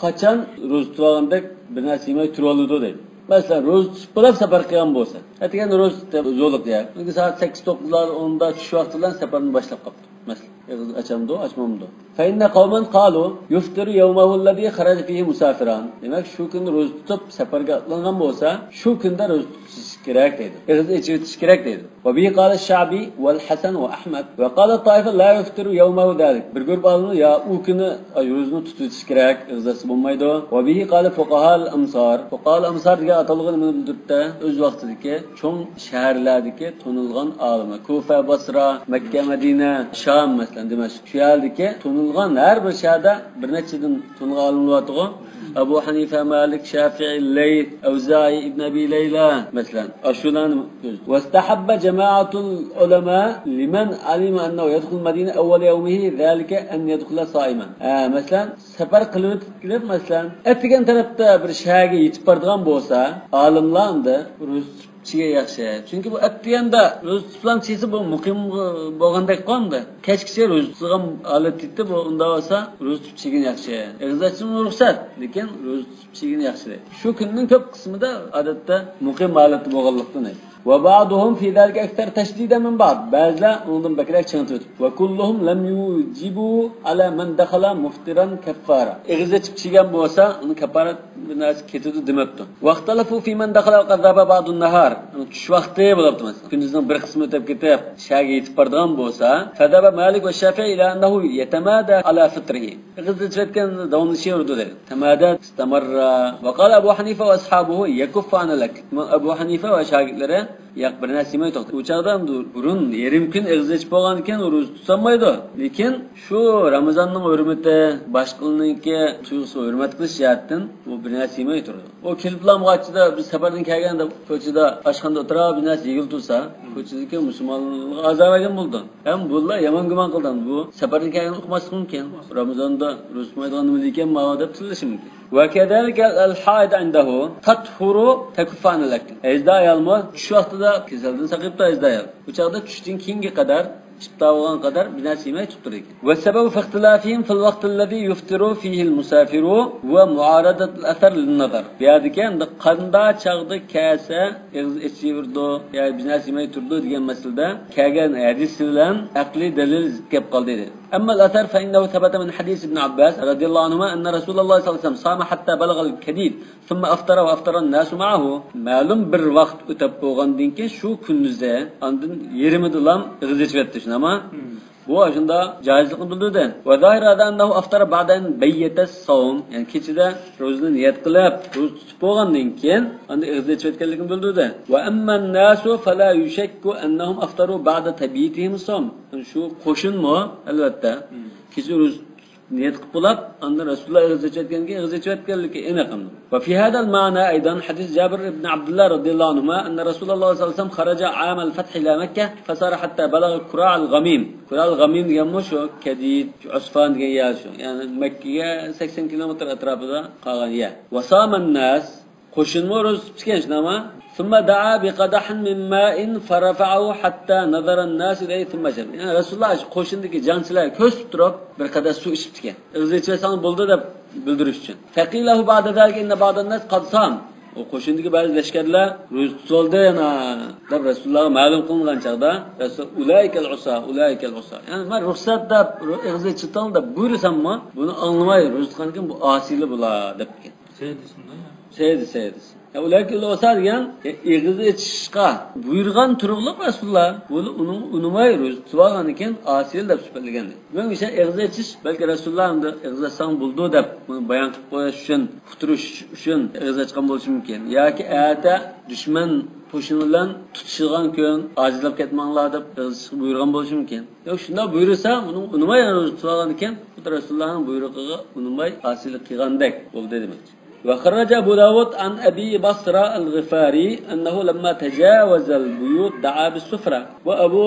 قاچان روزا تۇتۇۋالغاندەك بىر نەرسە يېمەي تۇرۇۋالىدۇ دەيدۇ. مەسىلەن، روزا تۇتۇپ بولاپ سەپەر قىلغان بولسا، ئەتىگەن روزا تۇتۇپ زورلۇق يەپ، چۈنكى سائەت سەككىز، توققۇزلار، ئوندا چۈش ۋاقتى بىلەن سەپەرنى باشلاپ قاپتۇ. مەسىلەن، ئېغىز ئاچامدۇ، ئاچمامدۇ؟ فإن قوما قالوا يفطر يومه الذي خرج فيه مسافرا. دېمەك، شۇ كۈنى روزا تۇتۇپ سەپەرگە ئاتلانغان بولسا، شۇ كۈندە روزا تۇتۇش كېرەك دەيدۇ. ئېغىز ئېچىۋېتىش كېرەك دەيدۇ. وبه قال الشعبي والحسن وأحمد. وقال طائفة لا يفطر يومه ذلك. بىر گۇرۇپپا ئالىملار يا ئۇ كۈنى روزىنى تۇتۇۋېتىش كېرەك، ئېغىز ئاچسا بولمايدۇ. وبه قال فقهاء الأمصار. فقهاء الأمصار دېگەن ئاتالغۇ نېمىنى بىلدۈرۈپتۇ؟ ئۆز ۋاقتىدىكى چوڭ شەھەرلەردىكى تونۇلغان ئالىملار. كۇفە، باسرا، مەككە، مەدىنە، شام، مەسىلەن، دىمەشق. شۇ يەردىكى تونۇلغان ھەر بىر شەھەردە بىر نەچچىدىن تونۇلغان ئالىملار بارتىغۇ. ئەبۇ ھەنىفە، مالىك، شافىئى، لەيس، ئەۋزائى، ئىبن ئەبى لەيلە، مەسىلەن. ئاشۇلارنى كۆز-، واستحب جماعة العلماء لمن علم أنه يدخل المدينة أول يومه ذلك أن يدخل صائما. ھە، مەسىلەن، سەپەر قىلىۋېتىپ كېلىپ، مەسىلەن، ئەتىگەن تەرەپتە بىر شەھەرگە يېتىپ بارىدىغان بولسا، ئالىملار ئەمدى روزا تۇتۇپ چىگەن ياخشى. چۈنكى بۇ ئەتىگەندە روزا تۇتۇپ چىگسە، بۇ مۇقىم بولغاندەك قىلامدۇ. كەچكىچە روزا تۇتىدىغان ھالەت يېتىپ، بۇ ئۇنداق بولسا روزا تۇتۇپ چىگىن ياخشى. ئېغىز ئاچسىمۇ رۇخسەت، لېكىن روزا تۇتۇپ چىگىن ياخشى. شۇ كۈننىڭ كۆپ قىسمىدا ئادەتتە مۇقىم ھالەتتە بولغانلىقتىن. وبعضهم في ذلك أكثر تشديدا من بعض. بەزىلەر ئۇنىڭدىن بەكرەك چىڭىتىۋېتىپ. وكلهم لم يوجبوا على من دخل مفطرا كفارة. ئېغىز ئېچىپ چىگەن بولسا، ئۇنىڭ كاپارەت بىر نەرسە كېتىدۇ دېمەپتۇ. واختلفوا في من دخل وقد ذهب بعض النهار. چۈش ۋاقتى بولۇپتۇ، مەسىلەن. كۈندۈزنىڭ بىر قىسمى ئۆتۈپ كېتىپ، شەھەرگە يېتىپ بارىدىغان بولسا، فذهب مالك والشافعي إلى أنه يتمادى على فطره. ئېغىز ئېچىۋەتكەن داۋاملىشىۋېرىدۇ دەيدۇ. تمادى استمر. وقال أبو حنيفة وأصحابه يكف عن الأكل. ئىمام ئەبۇ ھەنىفە ۋە شاگىرتلىرى ياق، بىر نەرسە يېمەي توختايدۇ. ئۇ چاغدا ئەمدى بۇرۇن يېرىم كۈن ئېغىز ئېچىپ بولغاندىكىن روزا تۇتالمايدۇ. لېكىن شۇ رامىزاننىڭ ھۆرمىتى، باشقىلارنىڭكى تۇيغۇسىغا ھۆرمەت قىلىش جەھەتتىن ئۇ بىر نەرسە يېمەي تۇرىدۇ. ئۇ كېلىپلا ئاچىدا، بىز سەپەردىن كەلگەن دەپ كوچىدا ئاشخانىدا ئولتۇرۇپ بىر نەرسە يېگىلى تۇرسا، كوچىدىكى مۇسۇلمانلارغا ئازار بەرگەن بولىدۇ. ھەم بۇلار يامان گۇمان قىلىدۇ. بۇ سەپەردىن كەلگەن ئۇقماسلىقى مۇمكىن. رامىزاندا روزا تۇتمايدىغان نېمە دېگەن ماۋۇ دەپ تىللىشى مۇمكىن. وكذلك الحائض عنده تطهر تكف عن الأكل. ھەيزدار ئايالمۇ چۈش ۋاقتىدا كېسەلدىن ساقىيىپتۇ ھەيزدار ئايال. بۇ چاغدا چۈشتىن كېيىنگە قەدەر ئىپتار بولغان قەدەر بىر نەرسە يېمەي تۇرۇپ تۇرىدىكەن. والسبب في اختلافهم في الوقت الذي يفطر فيه المسافر ومعارضة الأثر للنظر. بۇ يەردىكى ئەمدى قانداق چاغدا كەلسە ئېغىز ئېچىۋېرىدۇ، يا بىر نەرسە يېمەي تۇرىدۇ دېگەن مەسىلىدە كەلگەن ھەدىس بىلەن ئەقلىي دەلىل زىت كەپ قالدى دېدى. أما الأثر فإنه ثبت من حديث ابن عباس رضي الله عنهما أن رسول الله صلى الله عليه وسلم صام حتى بلغ الكديد ثم أفطر وأفطر الناس معه. مەلۇم بىر ۋاقىت ئۆتۈپ بولغاندىن كېيىن شۇ كۈندۈزدە ئاندىن يېرىمىدىلا ئېغىز ئېچىۋەتتى، شۇنداقمۇ؟ بۇ شۇنداق جائىزلىقنى بىلدۈردى. وظاهر هذا أنه أفطر بعد أن بيت الصوم. يەنى كېچىدە روزىنى نىيەت قىلىپ، روزا تۇتۇپ بولغاندىن كېيىن ئاندىن ئېغىز ئېچىۋەتكەنلىكىنى بىلدۈردى. وأما الناس فلا يشك أنهم أفطروا بعد تبييتهم الصوم. شۇ قوشۇنمۇ، ئەلۋەتتە، كېچە روزا نىيەت قىلىپ بولاپ، ئاندىن رەسۇلۇللا ئېغىز ئېچىۋەتكەنگە ئېغىز ئېچىۋەتكەنلىكى ئېنىق ئەمدى. وفي هذا المعنى أيضا حديث جابر بن عبد الله رضي الله عنهما أن رسول الله صلى الله عليه وسلم خرج عام الفتح إلى مكة فسار حتى بلغ كراع الغميم. كراع الغميم دېگەنمۇ شۇ كەدىد، شۇ ئۇسفان دېگەن يەر شۇ. يەنى مەككىگە سەكسەن كىلومېتىر ئەتراپىدا قالغان يەر. وصام الناس. قوشۇنمۇ روزا تۇتۇپتىكەن، شۇنداقمۇ؟ ثم دعا بقدح من ماء فرفعه حتى نظر الناس إليه ثم شرب. يەنى رەسۇلۇللا شۇ قوشۇندىكى جەڭچىلەرگە كۆرسىتىپ تۇرۇپ بىر قەدەھ سۇ ئىچىپتىكەن. ئېغىز ئېچىۋەتسەڭ بولدى دەپ بىلدۈرۈش ئۈچۈن. فقيل له بعد ذلك إن بعض الناس قد صام. ئۇ قوشۇندىكى بەزى لەشكەرلەر روزا تۇتۇۋالدى يەنە دەپ رەسۇلۇللاغا مەلۇم قىلىنغان چاغدا رەسۇل، أولئك العصاة، أولئك العصاة. يەنى مەن رۇخسەت دەپ، ئېغىز ئېچىۋېتىڭ دەپ بۇيرۇساممۇ، بۇنى ئاڭلىماي روزا تۇتقاندىكىن بۇ ئاسىيلار بۇلار دەپتىكەن. سەيدىسىندا يا؟ سەيدىسى، سەيدىسى. يا، ئۇلەيكە ئىلۋاسا دېگەن، ئېغىز ئېچىشقا بۇيرۇغان تۇرۇقلۇق رەسۇلۇللا. بۇ ئۇنىڭ ئۇنىماي روزا تۇتۇۋالغاندىن كېيىن ئاسىيلار دەپ سۈپەتلىگەن. مېنىڭچە ئېغىز ئېچىش، بەلكى رەسۇلۇللا ئەمدى ئېغىز ئاچساڭ بولىدۇ دەپ، بۇنى بايان قىلىپ قويۇش ئۈچۈن، ئۇقتۇرۇش ئۈچۈن ئېغىز ئاچقان بولۇشى مۇمكىن. ياكى ئەتە دۈشمەن قوشۇنى بىلەن تۇتۇشىدىغان كۈن، ئاجىزلاپ كەتمەڭلار دەپ ئېغىز ئېچىشقا بۇيرۇغان بولۇشى مۇمكىن. ياق، شۇنداق بۇيرۇسا، ئۇنىڭ ئۇنىماي روزا تۇتۇۋالغاندىكىن، خۇددى رەسۇلۇللانىڭ بۇيرۇقىغا ئۇنىماي ئاسىيلىق قىلغاندەك بولدى دېمەكچى. وخرج أبو داود عن أبي بصرة الغفاري أنه لما تجاوز البيوت دعا بالسفرة. بۇ ئەبۇ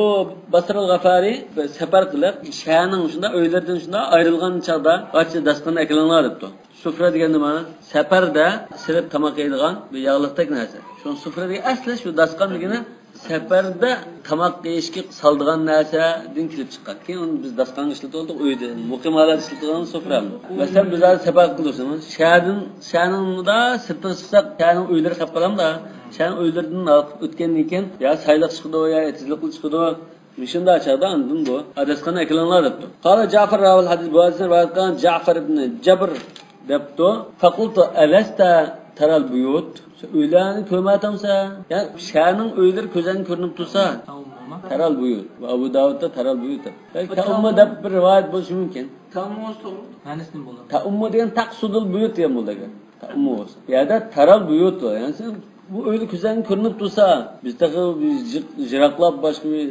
باسرا ئەل غىفارى بىر سەپەر قىلىپ، شەھەرنىڭ شۇنداق ئۆيلىرىدىن شۇنداق ئايرىلغان چاغدا، ئاچچى داستىخان ئەكېلىڭلار دەپتۇ. سۇفرا دېگەن نېمە؟ سەپەردە سېلىپ تاماق يەيدىغان بىر ياغلىقتەك نەرسە. شۇ سۇفرا دېگەن ئەسلى شۇ داستىخان دېگىنى سەپەردە تاماق يېيىشكە سالىدىغان نەرسىدىن كېلىپ چىققان. كېيىن ئۇنى بىز داستىخانغا ئىشلىتىۋالدۇق، ئۆيدە مۇقىم ھالەتتە ئىشلىتىدىغان سۇفرا. مەسىلەن، بىز ھازىر سەپەر قىلىۋاتىمىز. شەھەردىن، شەھەرنىڭ مۇندا سىرتىغا چىقساق، شەھەرنىڭ ئۆيلىرى قېلىپ قالامدا، شەھەرنىڭ ئۆيلىرىدىن ئۆتكەندىن كېيىن يا سايلىق چىقىدۇ، يا ئېتىزلىق چىقىدۇ. مۇشۇنداق چاغدا ئاندىن بۇ ئاداسقان ئەكېلىڭلار دەپتۇ. قال جعفر راوى الحديث، بۇ ھەدىسنى رىۋايەت قىلغان جەفەر ئىبنى جەبر دەپتۇ. فقلت ألست ترى البيوت؟ ئۆيلەرنى كۆرمەيتەمسەن؟ يا شەھەرنىڭ ئۆيلىرى كۆزۈڭگە كۆرۈنۈپ تۇرسا؟ ترى البيوت. بۇ ئەبۇ داۋۇدتا ترى البيوت دەپ. بەلكى تەئۇممۇ دەپ بىر رىۋايەت بولۇشى مۇمكىن. تەئۇممۇ بولسا توغرا. مەنىسى نېمە بولىدۇ؟ تەئۇممۇ دېگەن تقصد البيوت دېگەن بولىدۇ. تەئۇممۇ بولسا. بۇ يەردە ترى البيوت دەيدۇ. يەنى سەن بۇ ئۆيلەر كۆزۈڭگە كۆرۈنۈپ تۇرسا، بىز تېخى يىراقلاپ باشقا بىر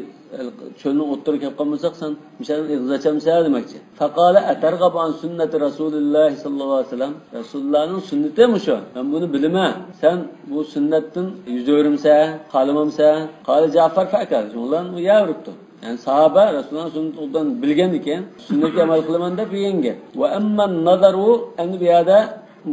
چۆلنىڭ ئوتتۇرىغا كەپ قالمىساق، سەن مۇشۇ يەردىن ئېغىز ئاچامسەن دېمەكچى. فقال أترغب عن سنة رسول الله صلى الله عليه وسلم؟ رەسۇلۇللانىڭ سۈننىتى مۇشۇ. مەن بۇنى بىلىمەن. سەن بۇ سۈننەتتىن يۈز ئۆرۈمسەن، خالىمامسەن؟ قال جعفر فأكل. شۇڭا ئۇلار يەۋېرىپتۇ. يەنى ساھابە رەسۇلۇللانىڭ سۈننىتىنى ئوبدان بىلگەندىكىن، سۈننەتكە ئەمەل قىلىمەن دەپ يېگەنگەن. وأما النظر، ئەمدى بۇ يەردە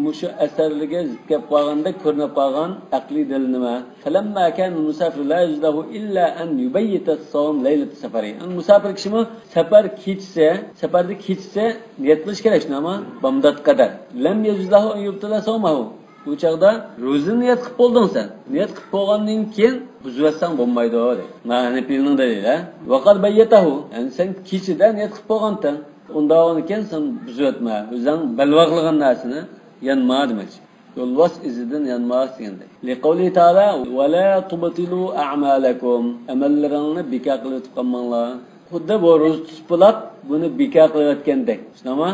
مۇشۇ ئەسەرلىرىگە زىت كەپ قالغاندەك كۆرۈنۈپ قالغان ئەقلىي دەلىل نېمە؟ فلما كان المسافر لا يجوز له إلا أن يبيت الصوم ليلة سفره. يەنى مۇساپىر كىشىمۇ سەپەر كېچىسى، سەپەردە كېچىسى نىيەت قىلىش كېرەك، شۇنداقمۇ؟ بامدات قەدەر. لم يجوز له أن يبطل صومه. بۇ چاغدا روزىنى نىيەت قىلىپ بولدۇڭ سەن. نىيەت قىلىپ بولغاندىن كېيىن بۇزۇۋەتسەڭ بولمايدۇ، دەيدۇ. مانا ھەنەپىيلىنىڭ دەلىلى، ھە؟ وقد بيته. يەنى سەن كېچىدە نىيەت قىلىپ بولغانتىڭ. ئۇنداق بولغاندىكىن سەن بۇزۇۋەتمە. ئۆزۈڭ بەلباغلىغان نەرسىنى يانما دېمەكچى. يولۋاس ئىزىدىن يانماس دېگەندەك. لقوله تعالى، ولا تبطلوا أعمالكم. ئەمەللىرىڭنى بىكار قىلىۋېتىپ قالماڭلار. خۇددى بۇ روزا تۇتۇپ بولاپ، بۇنى بىكار قىلىۋەتكەندەك. شۇنداقمۇ؟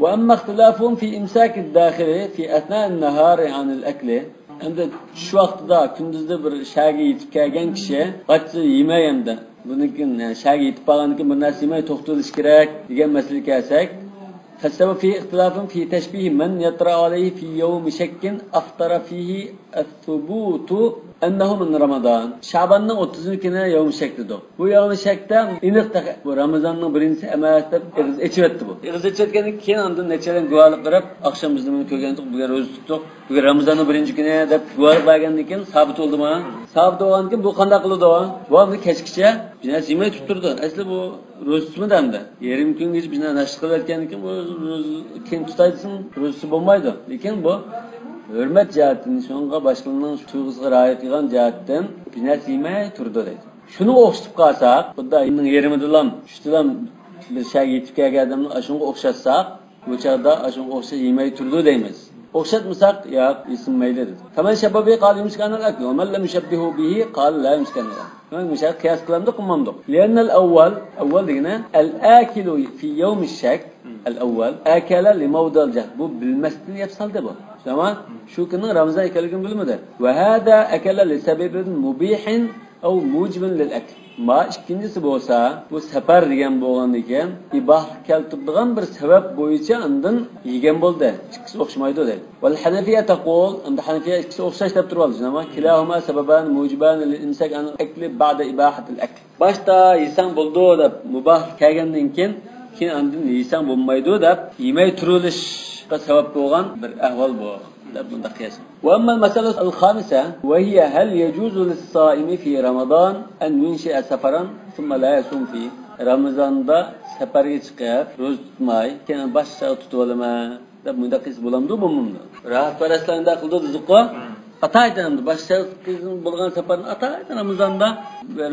وأما اختلافهم في إمساك الداخل في أثناء النهار عن الأكل. ئەمدى چۈش ۋاقتىدا، كۈندۈزدە بىر شەھەرگە يېتىپ كەلگەن كىشى، غاچچا يېمەي ئەمدى. بۇنىڭ كېيىن، يەنى شەھەرگە يېتىپ بارغاندىن كېيىن بىر نەرسە يېمەي توختىلىش كېرەك دېگەن مەسىلىگە كەلسەك، فالسبب فيه اختلاف في تشبيه من يطرأ عليه في يوم شك أفطر فيه الثبوت أنه من رمضان. شاباننىڭ ئوتتۇزىنچى كۈنى يومى شەك دېدۇق. بۇ يومى شەكتە ئېنىق تېخى بۇ رامىزاننىڭ بىرىنچىسى ئەمەس دەپ ئېغىز ئېچىۋەتتى بۇ. ئېغىز ئېچىۋەتكەندىن كېيىن ئاندىن نەچچەيلەن گۇۋاھلىق بېرىپ، ئاخشام بىز نېمىنى كۆرگەنتۇق، بۈگۈن روزا تۇتتۇق، بۈگۈن رامىزاننىڭ بىرىنچى كۈنى دەپ گۇۋاھلىق بەرگەندىن كېيىن سابىت بولدىمۇ؟ سابىت بولغاندىن كېيىن بۇ قانداق قىلىدۇ؟ بۇ ئەمدى كەچكىچە بىر نەرسە يېمەي تۇرۇپ تۇرىدۇ. ئەسلى بۇ روزا تۇتمىدى ئەمدى. يېرىم كۈنگىچە بىر نەرسە قىلىۋەتكەندىن كېيىن، بۇ روزا كېيىن تۇتاي دېسىڭ، روزىسى بولمايدۇ. لېكىن بۇ ھۆرمەت جەھەتتىن، شۇنىڭغا باشقىلارنىڭ تۇيغۇسىغا رىئايە قىلغان جەھەتتىن بىر نەرسە يېمەي تۇرىدۇ دەيدۇ. شۇنىڭغا ئوخشىتىپ قالساق، خۇددى ئاينىڭ يېرىمىدىلا، ئۈچتىلا بىر شەھەرگە يېتىپ كەلگەن ئادەمنى ئاشۇنىڭغا ئوخشاتساق، بۇ چاغدا ئاشۇنىڭغا ئوخشاش يېمەي تۇرىدۇ دەيمىز. ئوخشاتمىساق، ياق، يېسۇن مەيلى دېدى. فمن شبه به قال يمسك عن الأكل، ومن لم يشبهه به قال لا يمسك عن الأكل. دېمەك، مۇشۇ قىياس قىلامدۇق، قىلمامدۇق؟ لأن الأول، ئەۋۋەل دېگىنى، الآكل في يوم الشك، الأول، أكل لموضع الجهل. بۇ بىلمەستىن يەپ سالدى بۇ. تامام؟ شۇ كۈننىڭ رامىزان ئىكەنلىكىنى بىلمىدى. وهذا أكل لسبب مبيح أو موجب للأكل. ما ئىككىنچىسى بولسا، بۇ سەپەر دېگەن بولغاندىكىن، ئىباھە كەلتۈرىدىغان بىر سەۋەب بويىچە ئاندىن يېگەن بولدى. ئىككىسى ئوخشىمايدۇ دەيدۇ. والحنفية تقول، ئەمدى ھەنەفىيە ئىككىسى ئوخشاش دەپ تۇرۇۋالدى، شۇنداقمۇ؟ كلاهما سببان موجبان للإمساك عن الأكل بعد إباحة الأكل. باشتا يېسەڭ بولىدۇ دەپ مۇباھ كەلگەندىن كېيىن، كېيىن ئاندىن يېسەڭ بولمايدۇ دەپ يېمەي تۇرۇۋېلىشقا سەۋەب بولغان بىر ئەھۋال بۇ دەپ بۇنداق قىياس. وأما المسألة الخامسة وهي هل يجوز للصائم في رمضان أن ينشئ سفرا ثم لا يصوم فيه؟ رامىزاندا سەپەرگە چىقىپ، روزا تۇتماي، كېيىن باشقا چاغدا تۇتۇۋالىمەن دەپ مۇنداق قىلسا بولامدۇ، بولمامدۇ؟ راھەتپەرەسلەر مۇنداق قىلىدۇ دېدۇققۇ. ئاتايتىن ئەمدى باشقا بولغان سەپەرنى ئاتايتىن رامىزاندا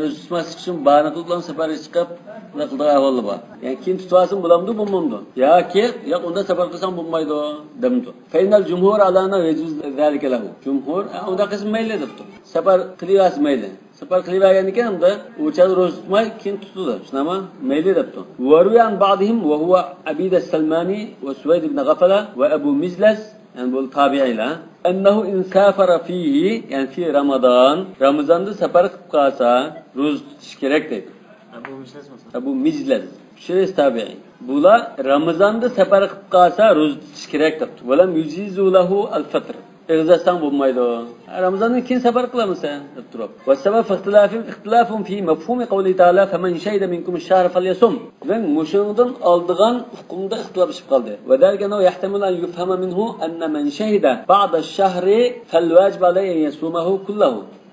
روزا تۇتماسلىق ئۈچۈن باھانە قىلىپ سەپەرگە چىقىپ، بۇنداق قىلىدىغان ئەھۋاللار بار. يەنى كېيىن تۇتۇۋالسىمۇ بولامدۇ، بولمامدۇ؟ ياكى، ياق، ئۇنداق سەپەر قىلساڭ بولمايدۇ دەمدۇ؟ فإن الجمهور على أنه يجوز ذلك له. جۇمھۇر، ئە، ئۇنداق قىلسا مەيلى دەپتۇ. سەپەر قىلىۋەرسە مەيلى. سەپەر قىلىۋەرگەندىن كېيىن ئەمدى ئۇ چاغدا روزا تۇتماي، كېيىن تۇتىدۇ. شۇنداقمۇ؟ مەيلى دەپتۇ. وروي عن بعضهم وهو عبيدة السلماني وسويد بن غفلة وأبو مجلس، يەنى بۇ تابىئىيلار، أنه إن سافر فيه، يەنى في رمضان، رامىزاندا سەپەر قىلىپ قالسا، روزا تۇتۇش كېرەك دەيدۇ. ئەبۇ مىجلەس مۇسا. ئەبۇ مىجلەس، شۇ تابىئىي. بۇلار رامىزاندا سەپەر قىلىپ قالسا، روزا تۇتۇش كېرەك دەپتۇ. ولم يجيز له الفطر. ئېغىز ئاچساڭ بولمايدۇ. ھە، رامىزاندىن كېيىن سەپەر قىلامسەن دەپ تۇرۇپ. والسبب في اختلافهم اختلاف في مفهوم قوله تعالى فمن شهد منكم الشهر فليصمه. دېمەك، مۇشۇنىڭدىن ئالىدىغان ئۇقۇمدا ئىختىلاپ چىقىپ قالدى. وذلك أنه يحتمل أن يفهم منه أن من شهد بعض الشهر فالواجب عليه أن يصومه كله.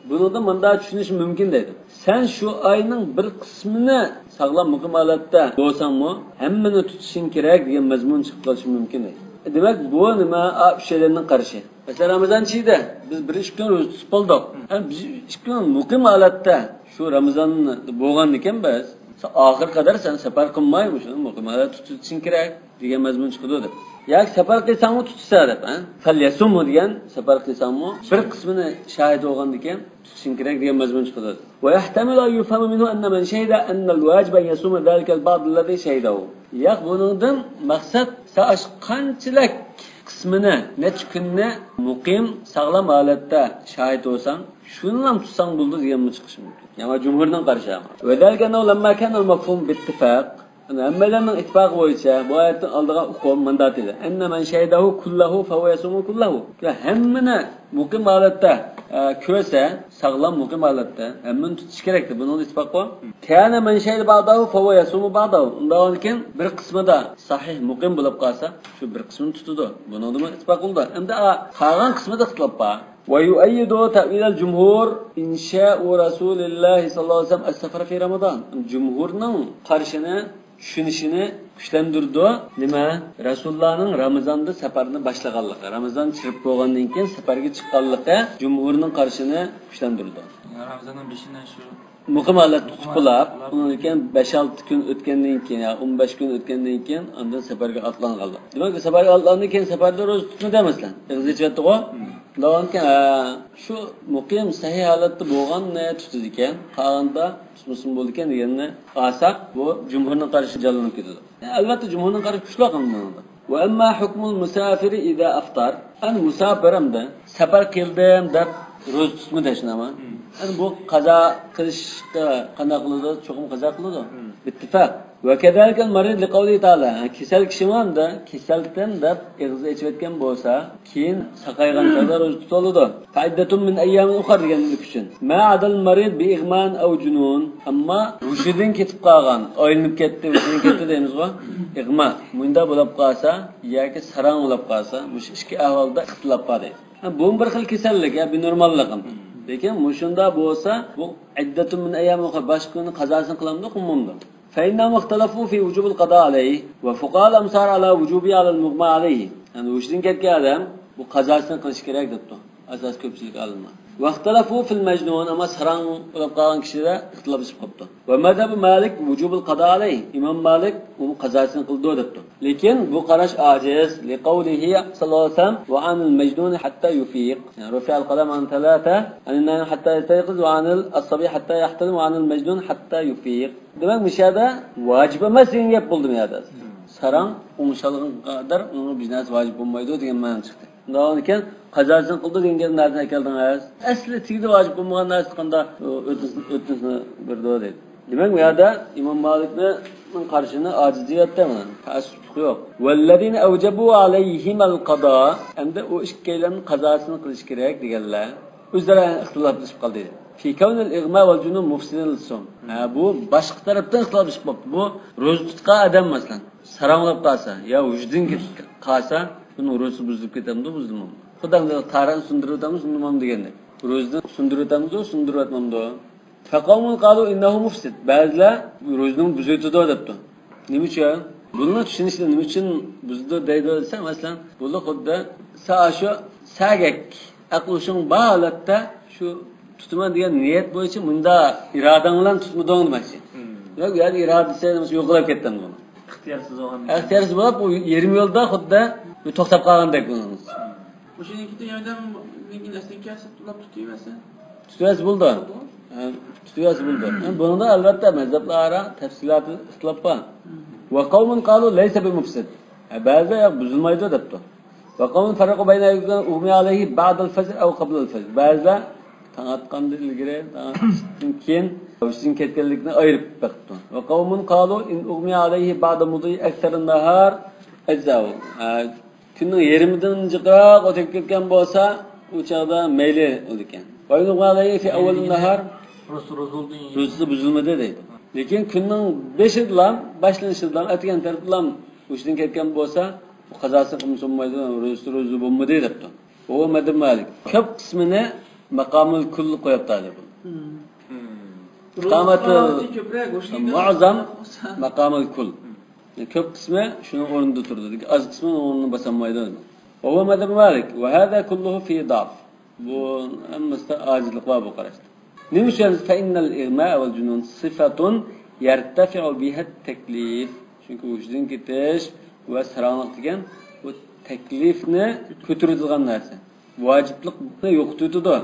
بۇنىڭدىن مۇنداق چۈشىنىش مۇمكىن دەيدۇ. سەن شۇ ئاينىڭ بىر قىسمىنى ساغلام مۇقىم ھالەتتە بولساڭمۇ، ھەممىنى تۇتۇشۇڭ كېرەك دېگەن مەزمۇن چىقىپ قېلىشى مۇمكىن دەيدۇ. دېمەك، بۇ نېمە؟ ئا، ئۈچەيلەننىڭ قارىشى. مەسىلەن، رامىزان چىدى، بىز بىر ئىككى كۈن روزا تۇتۇپ بولدۇق. ھەم بىز ئىككى كۈن مۇقىم ھالەتتە شۇ رامىزان بولغاندىكىن بىز، سەن ئاخىرى قەدەر سەن سەپەر قىلماي، مۇشۇنى مۇقىم ھالەتتە تۇتۇشۇڭ كېرەك دېگەن مەزمۇن چىقىدۇ دەپ. ياكى سەپەر قىلساڭمۇ تۇتۇشسا دەپ، ھە؟ فەليەسۇمھۇ دېگەن، سەپەر قىلساڭمۇ بىر قىسمىنى شاھىت بولغاندىكىن تۇتۇشۇڭ كېرەك دېگەن مەزمۇن چىقىدۇ. ويحتمل أن يفهم منه أن من شهد أن الواجب أن يصوم ذلك البعض الذي شهده. ياق، بۇنىڭدىن مەقسەت، سەن ئاشۇ قانچىلىك قىسمىنى، نەچچە كۈننى مۇقىم، ساغلام ھالەتتە شاھىت بولساڭ، شۇنىلا تۇتساڭ بولىدۇ دېگەنمۇ چىقىشى مۇمكىن. يەنى جۇمھۇرنىڭ قارىشى. وذلك أنه لما كان المفهوم باتفاق، يەنى ھەممەيلەننىڭ ئىتتىپاقى بويىچە بۇ ئايەتتىن ئالىدىغان ئۇقۇم مۇنداق دېدى. أن من شهده كله فهو يصوم كله. ھەممىنى مۇقىم ھالەتتە، ئە، كۆرسە، ساغلام مۇقىم ھالەتتە ھەممىنى تۇتۇش كېرەك دەپ، بۇنىڭدا ئىتتىپاق بار. كان من شهد بعضه فهو يصوم بعضه. ئۇنداق بولغاندىكىن بىر قىسمىدا سەھىھ مۇقىم بولۇپ قالسا، شۇ بىر قىسمىنى تۇتىدۇ. بۇنىڭدىمۇ ئىتتىپاق بولىدۇ. ئەمدى، ئا، قالغان قىسمىدا ئىختىلاپ بار. ويؤيد تأويل الجمهور إنشاء رسول الله صلى الله عليه وسلم السفر في رمضان. جۇمھۇرنىڭ قارىشىنى، چۈشىنىشىنى كۈچلەندۈرىدۇ. نېمە؟ رەسۇلۇللانىڭ رامىزاندا سەپەرنى باشلىغانلىقى، رامىزان چىرىپ بولغاندىن كېيىن سەپەرگە چىققانلىقى جۇمھۇرنىڭ قارىشىنى كۈچلەندۈرىدۇ. يەنى رامىزاننىڭ بېشىنى شۇ مۇقىم ھالەتتە تۇتۇپ قويۇپ، ئۇنىڭدىن كېيىن بەش-ئالتە كۈن ئۆتكەندىن كېيىن، يا ئون بەش كۈن ئۆتكەندىن كېيىن ئاندىن سەپەرگە ئاتلانغانلار. دېمەك، سەپەرگە ئاتلاندىن كېيىن سەپەردە روزا تۇتمىدى، مەسىلەن. ئېغىز ئېچىۋەتتىغۇ. ئۇنداۋانكەن، ھە، شۇ مۇقىم سەھىھ ھالەتتە بولغاننى تۇتىدىكەن، قالغاندا تۇتمىسىمۇ بولىدىكەن دېگەننى ئالساق، بۇ جۇمھۇرنىڭ قارىشى جانلىنىپ كېتىدۇ. ئەلۋەتتە، جۇمھۇرنىڭ قارىشى كۈچلۈك ئەمدى. وأما حكم المسافر إذا أفطر. ئەمدى مۇساپىر ئەمدى سەپەر قىلدىم دەپ روزا تۇتمىدى، شۇنداقمۇ؟ ئەمدى بۇ قازا قىلىشقا قانداق قىلىدۇ؟ چوقۇم قازا قىلىدۇ. بىتتىپاق. وكذلك المريض لقوله تعالى. كېسەل كىشىمۇ ئەمدى كېسەلدىن دەپ ئېغىزى ئېچىۋەتكەن بولسا، كېيىن ساقايغان چاغدا روزا تۇتۇۋالىدۇ. فعدة من أيام أخر دېگەنلىك ئۈچۈن. ما عدا المريض بإغماء أو جنون. ئەمما ھوشىدىن كېتىپ قالغان، ئايلىنىپ كەتتى، ھوشىدىن كەتتى دەيمىزغۇ. ئىغما. مۇنداق بولۇپ قالسا ياكى ساراڭ بولۇپ قالسا، مۇشۇ ئىككى ئەھۋالدا ئىختىلاپ بار دەيدۇ. ھە، بۇمۇ بىر خىل كېسەللىك، يا بىنورماللىق. لېكىن مۇشۇنداق بولسا، بۇ عدة من أيام أخر، باشقا كۈنى قازاسىنى قىلامدۇ، قىلمامدۇ؟ فإنهم اختلفوا في وجوب القضاء عليه، وفقهاء الأمصار على وجوبه على المغمى عليه. يەنى ھوشىدىن كەتكەن ئادەم بۇ قازاسىنى قىلىشى كېرەك دەپتۇ ئاساسىي كۆپچىلىك ئالىملار. واختلفوا في المجنون، ئەمما ساراڭ بولۇپ قالغان كىشىلەر ئىختىلاپلىشىپ قاپتۇ. ومذهب مالك وجوب القضاء عليه، ئىمام مالىك ئۇنىڭ قازاسىنى قىلىدۇ دەپتۇ. لېكىن بۇ قاراش ئاجىز. لقوله صلى الله عليه وسلم: وعن المجنون حتى يفيق. يەنى رفع القلم عن ثلاثة، عن النائم حتى يستيقظ، وعن الصبي حتى يحتلم، وعن المجنون حتى يفيق. دېمەك، مۇشۇ يەردە ۋاجىپ ئەمەس دېگەن گەپ بولدى بۇ يەردە. ساراڭ ئوڭشالغان قەدەر ئۇنىڭ بىر نەرسە ۋاجىپ بولمايدۇ دېگەن مەنە چىقتى. ئۇنداق ئىكەن، قازاسىنى قىلدى دېگەن گەپنى نەدىن ئەكەلدىڭىز؟ ئەسلى تېگىدە ۋاجىپ بولمىغان نەرسىنى قانداق ئۆتىسىنى، ئۆتىسىنى بېرىدۇ دەيدۇ. دېمەك، بۇ يەردە ئىمام مالىكنىڭ قارىشىنى ئاجىز دېيەتتى مانا. تەئەسسۇپلۇق يوق. والذين أوجبوا عليهما القضاء، ئەمدى ئۇ ئىككىيلەننىڭ قازاسىنى قىلىش كېرەك دېگەنلەر ئۆزئارا ئىختىلاپلىشىپ قالدى. في كون الإغماء والجنون مفسدين للصوم. ھە، بۇ باشقا تەرەپتىن ئىختىلاپلىشىپ قاپتۇ. بۇ روزا تۇتقان ئادەم، مەسىلەن، ساراڭلاپ قالسا يا ھوشىدىن كېتىپ قالسا، بۇنىڭ روزىسى بۇزۇلۇپ كېتەمدۇ، بۇزۇلمامدۇ؟ خۇددى تارىخنى سۇندۇرۇۋېتەمدۇ، سۇندۇرمامدۇ دېگەندەك. روزىنى سۇندۇرۇۋېتەمدۇ، سۇندۇرۇۋەتمەمدۇ؟ فقوم قالوا إنه مفسد. بەزىلەر روزىنى بۇزۇۋېتىدۇ دەپتۇ. نېمە ئۈچۈن؟ بۇنىڭ چۈشىنىشىدە نېمە ئۈچۈن بۇزىدۇ دەيدۇ دېسە، مەسىلەن، بۇ خۇددى سا شۇ سەگەك ئەقلى شۇڭ بار ھالەتتە شۇ تۇتىمەن دېگەن نىيەت بويىچە مۇنداق ئىرادەڭ بىلەن تۇتمىدىڭ دېمەكچى. ياق، بۇ يەردە ئىرادىسى نېمىسى يوقىلاپ كەتتى بۇنىڭ. ئىختىيارسىز بولغان. ئىختىيارسىز بولۇپ، ئۇ يېرىم يولدا خۇددى بىر توختاپ قالغاندەك بۇنىڭ. مۇشۇنىڭكى ياردەم لېكىن ئەسلىگە كەلسە ئۇلاپ تۇتۇۋەرسە. تۇتۇۋەرسە بولىدۇ. ھە، تۇتۇۋەرسە بولىدۇ. ھە، بۇنىڭدا ئەلۋەتتە مەزھەپلەر ئارا تەپسىلاتى ئىختىلاپ بار. وقوم قالوا ليس بمفسد. ھە، بەزىلەر ياق، بۇزۇلمايدۇ دەپتۇ. وقوم فرقوا بين أن يكون أغمي عليه بعد الفجر أو قبل الفجر. بەزىلەر تاڭ ئاتقاندىن ئىلگىرى، تاڭ ئاتقاندىن كېيىن ھوشىدىن كەتكەنلىكنى ئايرىپ بېقىپتۇ. وقوم قالوا إن أغمي عليه بعد مضي أكثر النهار أجزأه. ھە، كۈننىڭ يېرىمىدىن جىقراق ئۆتۈپ كەتكەن بولسا، ئۇ چاغدا مەيلى بولىدىكەن. وإن أغمي عليه في أول النهار، روزىسى بۇزۇلمىدى دەيدۇ. لېكىن كۈننىڭ بېشىدىلا، باشلىنىشىدىلا، ئەتىگەن تەرىپىلا ھوشىدىن كەتكەن بولسا، بۇ قازاسى قىلمىسا بولمايدۇ، روزىسى روزا بولمىدى دەپتۇ. ئۇ مەزھەپ مالىك. كۆپ قىسمىنى ماقامۇل كۇل قويۇپتۇ ھازىر بۇ. ئىقامەتۇل مۇئەززەم ماقامۇل كۇل. كۆپ قىسمى شۇنىڭ ئورنىدا تۇرىدۇ. لېكىن ئاز قىسمى ئۇنىڭ ئورنىنى باسالمايدۇ. وهو مذهب مالك، وهذا كله فيه ضعف. بۇ ھەممىسىدە ئاجىزلىق بار بۇ قاراشتا. نېمە ئۈچۈن؟ فإن الإغماء والجنون صفة يرتفع بها التكليف. چۈنكى ھوشىدىن كېتىش ۋە ساراڭلىق دېگەن بۇ تەكلىپنى كۆتۈرىدىغان نەرسە. ۋاجىپلىقنى يوقىتىۋېتىدۇ.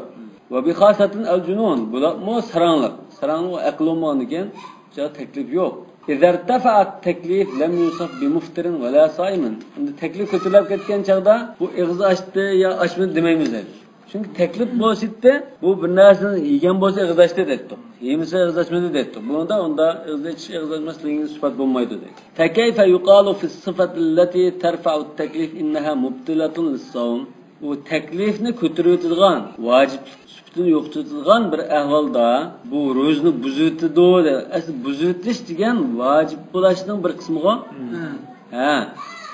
وبخاصة الجنون، بۇلارمۇ ساراڭلىق. ساراڭلىق ئەقىل بولمىغاندىكىن، بۇ تەكلىپ يوق. إذا ارتفع التكليف لم يوصف بمفطر ولا صائم. ئەمدى تەكلىپ كۆتۈرۈلۈپ كەتكەن چاغدا بۇ ئېغىز ئاچتى يا ئاچمىدى دېمەيمىز دەيدۇ. چۈنكى تەكلىپ بولسىدى، بۇ بىر نەرسىنى يېگەن بولسا ئېغىز ئاچتى دەيتتۇق. يېمىسە ئېغىز ئاچمىدى دەيتتۇق. بۇنىڭدا ئۇندا ئېغىز ئېچىش، ئېغىز ئاچماسلىقنىڭ سۈپەت بولمايدۇ دەيدۇ. فكيف يقال في الصفة التي ترفع التكليف إنها مبطلة للصوم؟ ئۇ تەكلىپنى كۆتۈرۈۋېتىدىغان، ۋاجىپلىق سۈپىتىنى يوقىتىۋېتىدىغان بىر ئەھۋالدا بۇ روزىنى بۇزۇۋېتىدۇ دەپ. ئەسلى بۇزۇۋېتىش دېگەن ۋاجىپ بولۇشنىڭ بىر قىسمىغۇ. ھە.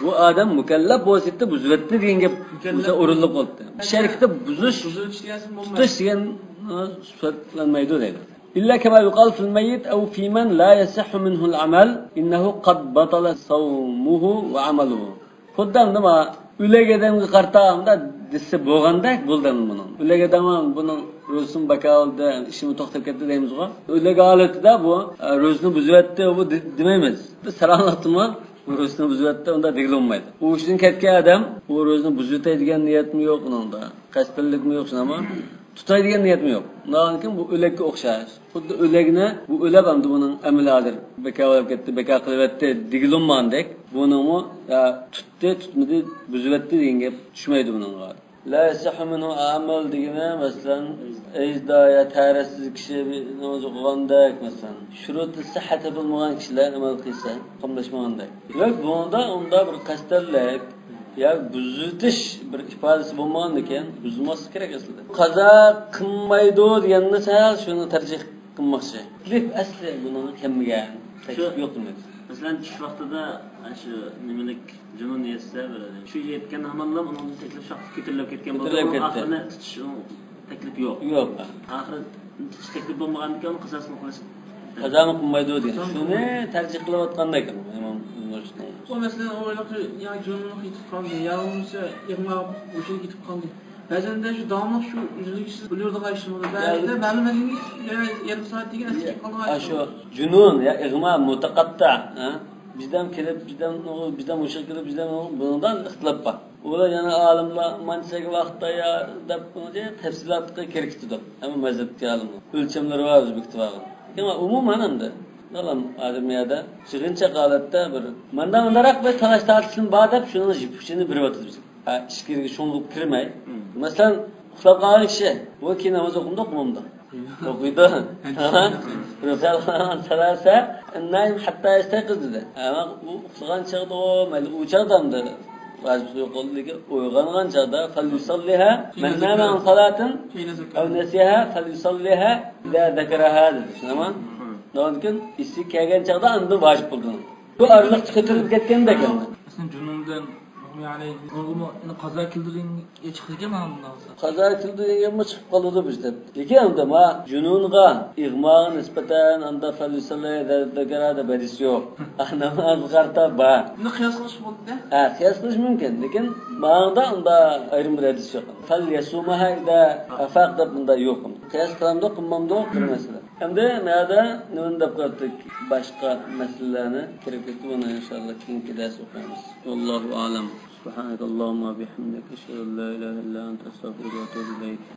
بۇ ئادەم مۇكەللەپ بولسا بۇزۇۋەتتى دېگەن گەپ بولسا ئورۇنلۇق بولدى. شەرىكىتە بۇزۇش، بۇزۇۋېتىش دېگەن تۇتۇش دېگەن، ئە، سۈپەتلەنمەيدۇ دەيدۇ. إلا كما يقال في الميت أو في من لا يصح منه العمل إنه قد بطل صومه وعمله. خۇددى ئەمدى مانا ئۆلۈك ئادەمگە قارىتا ئەمدى دېسە بولغاندەك بولدى ئەمدى بۇنىڭ. ئۆلۈك ئادەم بۇنىڭ روزىسىمۇ بىكار بولدى، ئىشىمۇ توختاپ كەتتى دەيمىزغۇ. ئۆلۈك ھالىتىدە بۇ، ئە، روزىنى بۇزۇۋەتتى، بۇ دې-، دېمەيمىز. بىز ساراڭلىقتىمۇ روزىسىنى بۇزۇۋەتتى، ئۇنداق دېگىلى بولمايدۇ. ھوشىدىن كەتكەن ئادەم بۇ روزىنى بۇزۇۋېتەي دېگەن نىيەتمۇ يوق ئۇنىڭدا. قەستەنلىكمۇ يوق شۇنداقمۇ؟ تۇتاي دېگەن نىيەتمۇ يوق. ئۇنىڭدىن كېيىن بۇ ئۆلۈككە ئوخشاش. خۇددى ئۆلۈكنى، بۇ ئۆلۈپ ئەمدى بۇنىڭ ئەمىلى ھازىر بىكار بولۇپ كەتتى، بىكار قىلىۋەتتى دېگىلى بولمىغاندەك، بۇنىڭمۇ يا تۇتتى، تۇتمىدى، بۇزۇۋەتتى دېگەن گەپ چۈشمەيدۇ بۇنىڭغا. لا يصح منه عمل دېگىنى، مەسىلەن، ھەيزدار يا تەھارەتسىز كىشى بىر ناماز ئوقۇغاندەك، مەسىلەن، شۇرۇتى سىھھە تېپىلمىغان كىشىلەر ئەمەل قىلسا، قاملاشمىغاندەك. دېمەك، بۇنىڭدا ئۇنداق بىر قەستەنلىك يا بۇزۇۋېتىش بىر ئىپادىسى بولمىغاندىكىن، بۇزماسلىق كېرەك ئەسلىدە. قازا قىلمايدۇ دېگەننى سەل شۇنى تەرجىھ قىلماقچى. تەكلىپ ئەسلى بۇنىڭغا كەلمىگەن، تەكلىپ يوق دېمەكچى. مەسىلەن، چۈش ۋاقتىدا شۇ نېمىلىك جۇنۇن يەتسە، بىر شۇ يەتكەن ھامانلا ئۇنىڭدىن تەكلىپ شاق كۆتۈرۈلۈپ كەتكەن بولىدۇ. كۆتۈرۈلۈپ كەتتى. ئاخىرىنى تۇتۇش، ئۇ تەكلىپ يوق. يوق. ئاخىرى تەكلىپ بولمىغاندىكىن قازاسىنى قىلىش. قازامۇ قىلمايدۇ دېگەن. قازامۇ شۇنى قىلمايدۇ. تەرجىھ قىلىۋاتقاندەك ئۇ ئىمام مۇجتەھىد. ئۇ مەسىلىنى ئويلاپ، يا جۇنۇنلۇق يېتىپ قالدى، يا بولمىسا ئىغما بوشىغا يېتىپ قالدى. بەزەندە شۇ داۋاملىق شۇ ئۈزلۈكسىز بىلىۋاتىدىغان ئىشلىرىمىز بار. يا بەزىدە مەلۇم مەزگىلگە يا يېرىم سائەتتىكى ئەسلىگە قالىدىغان ئاشۇ ئىشلار. جۇنۇن يا ئىغما مۇتەقەتتىئ، ھە؟ بىردەم كېلىپ، بىردەم، بىردەم ھوشىغا كېلىپ، بىردەم بۇنىڭدا ئىختىلاپ بار. ئۇلار يەنە ئالىملار مانچە ۋاقىتتا يا دەپ بۇنى تەپسىلاتقا كىرىپ كېتىدۇ. ھەممە مەزھەپتىكى ئالىملار ئۆلچەملىرى بار ئۆزى بېكىتىۋالغان. لېكىن ئومۇمەن ئەمدى ئالام ئادەم يەردە يىغىنچاق ھالەتتە بىر ماندا مۇنداقراق بىر تالاش تارتىشىم بار دەپ شۇنىڭ يىپ ئۇچىنى بېرىۋاتىدۇ بىزگە. ھە، ئىچكىرىگە شۇڭغۇپ كىرمەي. مم. مەسىلەن، ئۇخلاپ قالغان كىشى بۇ كېيىن ناماز ئوقۇمدۇق ئومۇمدا. ئوقۇيدۇ. رۇخسەت قىلغان سەلاسە نايم ھەتتا يەستەيقىز دېدى. ئەمما ئۇ ئۇخلىغان چاغدا، ئۇ مەيلى ئۇ چاغدا ئەمدى ۋاجىپى يوق بولدى. لېكىن ئويغانغان چاغدا فەليۇسەللىھا مەن نامە ئەن سالاتىن ئەۋ نەسىيەھا فەليۇسەللىھا ئىزا زەكەرەھا دېدى. شۇنداقمۇ؟ ئۇنىڭدىن كېيىن ئېسىگە كەلگەن چاغدا ئاندىن ۋاجىپ بولدى. بۇ ئارىلىقتا كۆتۈرۈلۈپ كەتكەندەك ئەمدى. ئەسلىدە جۇنۇندىن يەنى ئۇنىڭغىمۇ قازا كېلىدۇ دېگەن چىقىدىكەن مانا بۇنداق بولسا. قازا كېلىدۇ دېگەنمۇ چىقىپ قالىدۇ بىر دەپ. لېكىن ئەمدى ما جۇنۇنغا، ئىغماغا نىسبەتەن ئاندا فەليۇسەللى ئىزا زەكەرەھا دەپ ھەدىس يوق. نامازغا قارىتا بار. بۇنى قىياس قىلىش بولىدۇ-دە. ھە، قىياس قىلىش مۇمكىن. لېكىن ماڭىدا ئۇندا ئايرىم بىر ھەدىس يوق. فەليەسۇمەھا ئىزا ئافاق دەپ بۇندا يوق. قىياس قىلامدۇ، قىلمامدۇ بىر مەسىلە. ئەمدى مەدە نېمىنى دەپ قارىدۇق؟ باشقا مەسىلىلەرنى كىرىپ كېتىپ، ئۇنى ئىنشاللا كېيىنكى دەرس ئوقۇيمىز. ۋاللاھۇ ئەلەم. سۇبھانەكەللاھۇممە ۋە بىھەمدىك، ئەشھەدۇ ئەن لا ئىلاھە ئىللا ئەنتە، ئەستەغفىرۇكە ۋە ئەتۇبۇ ئىلەيك.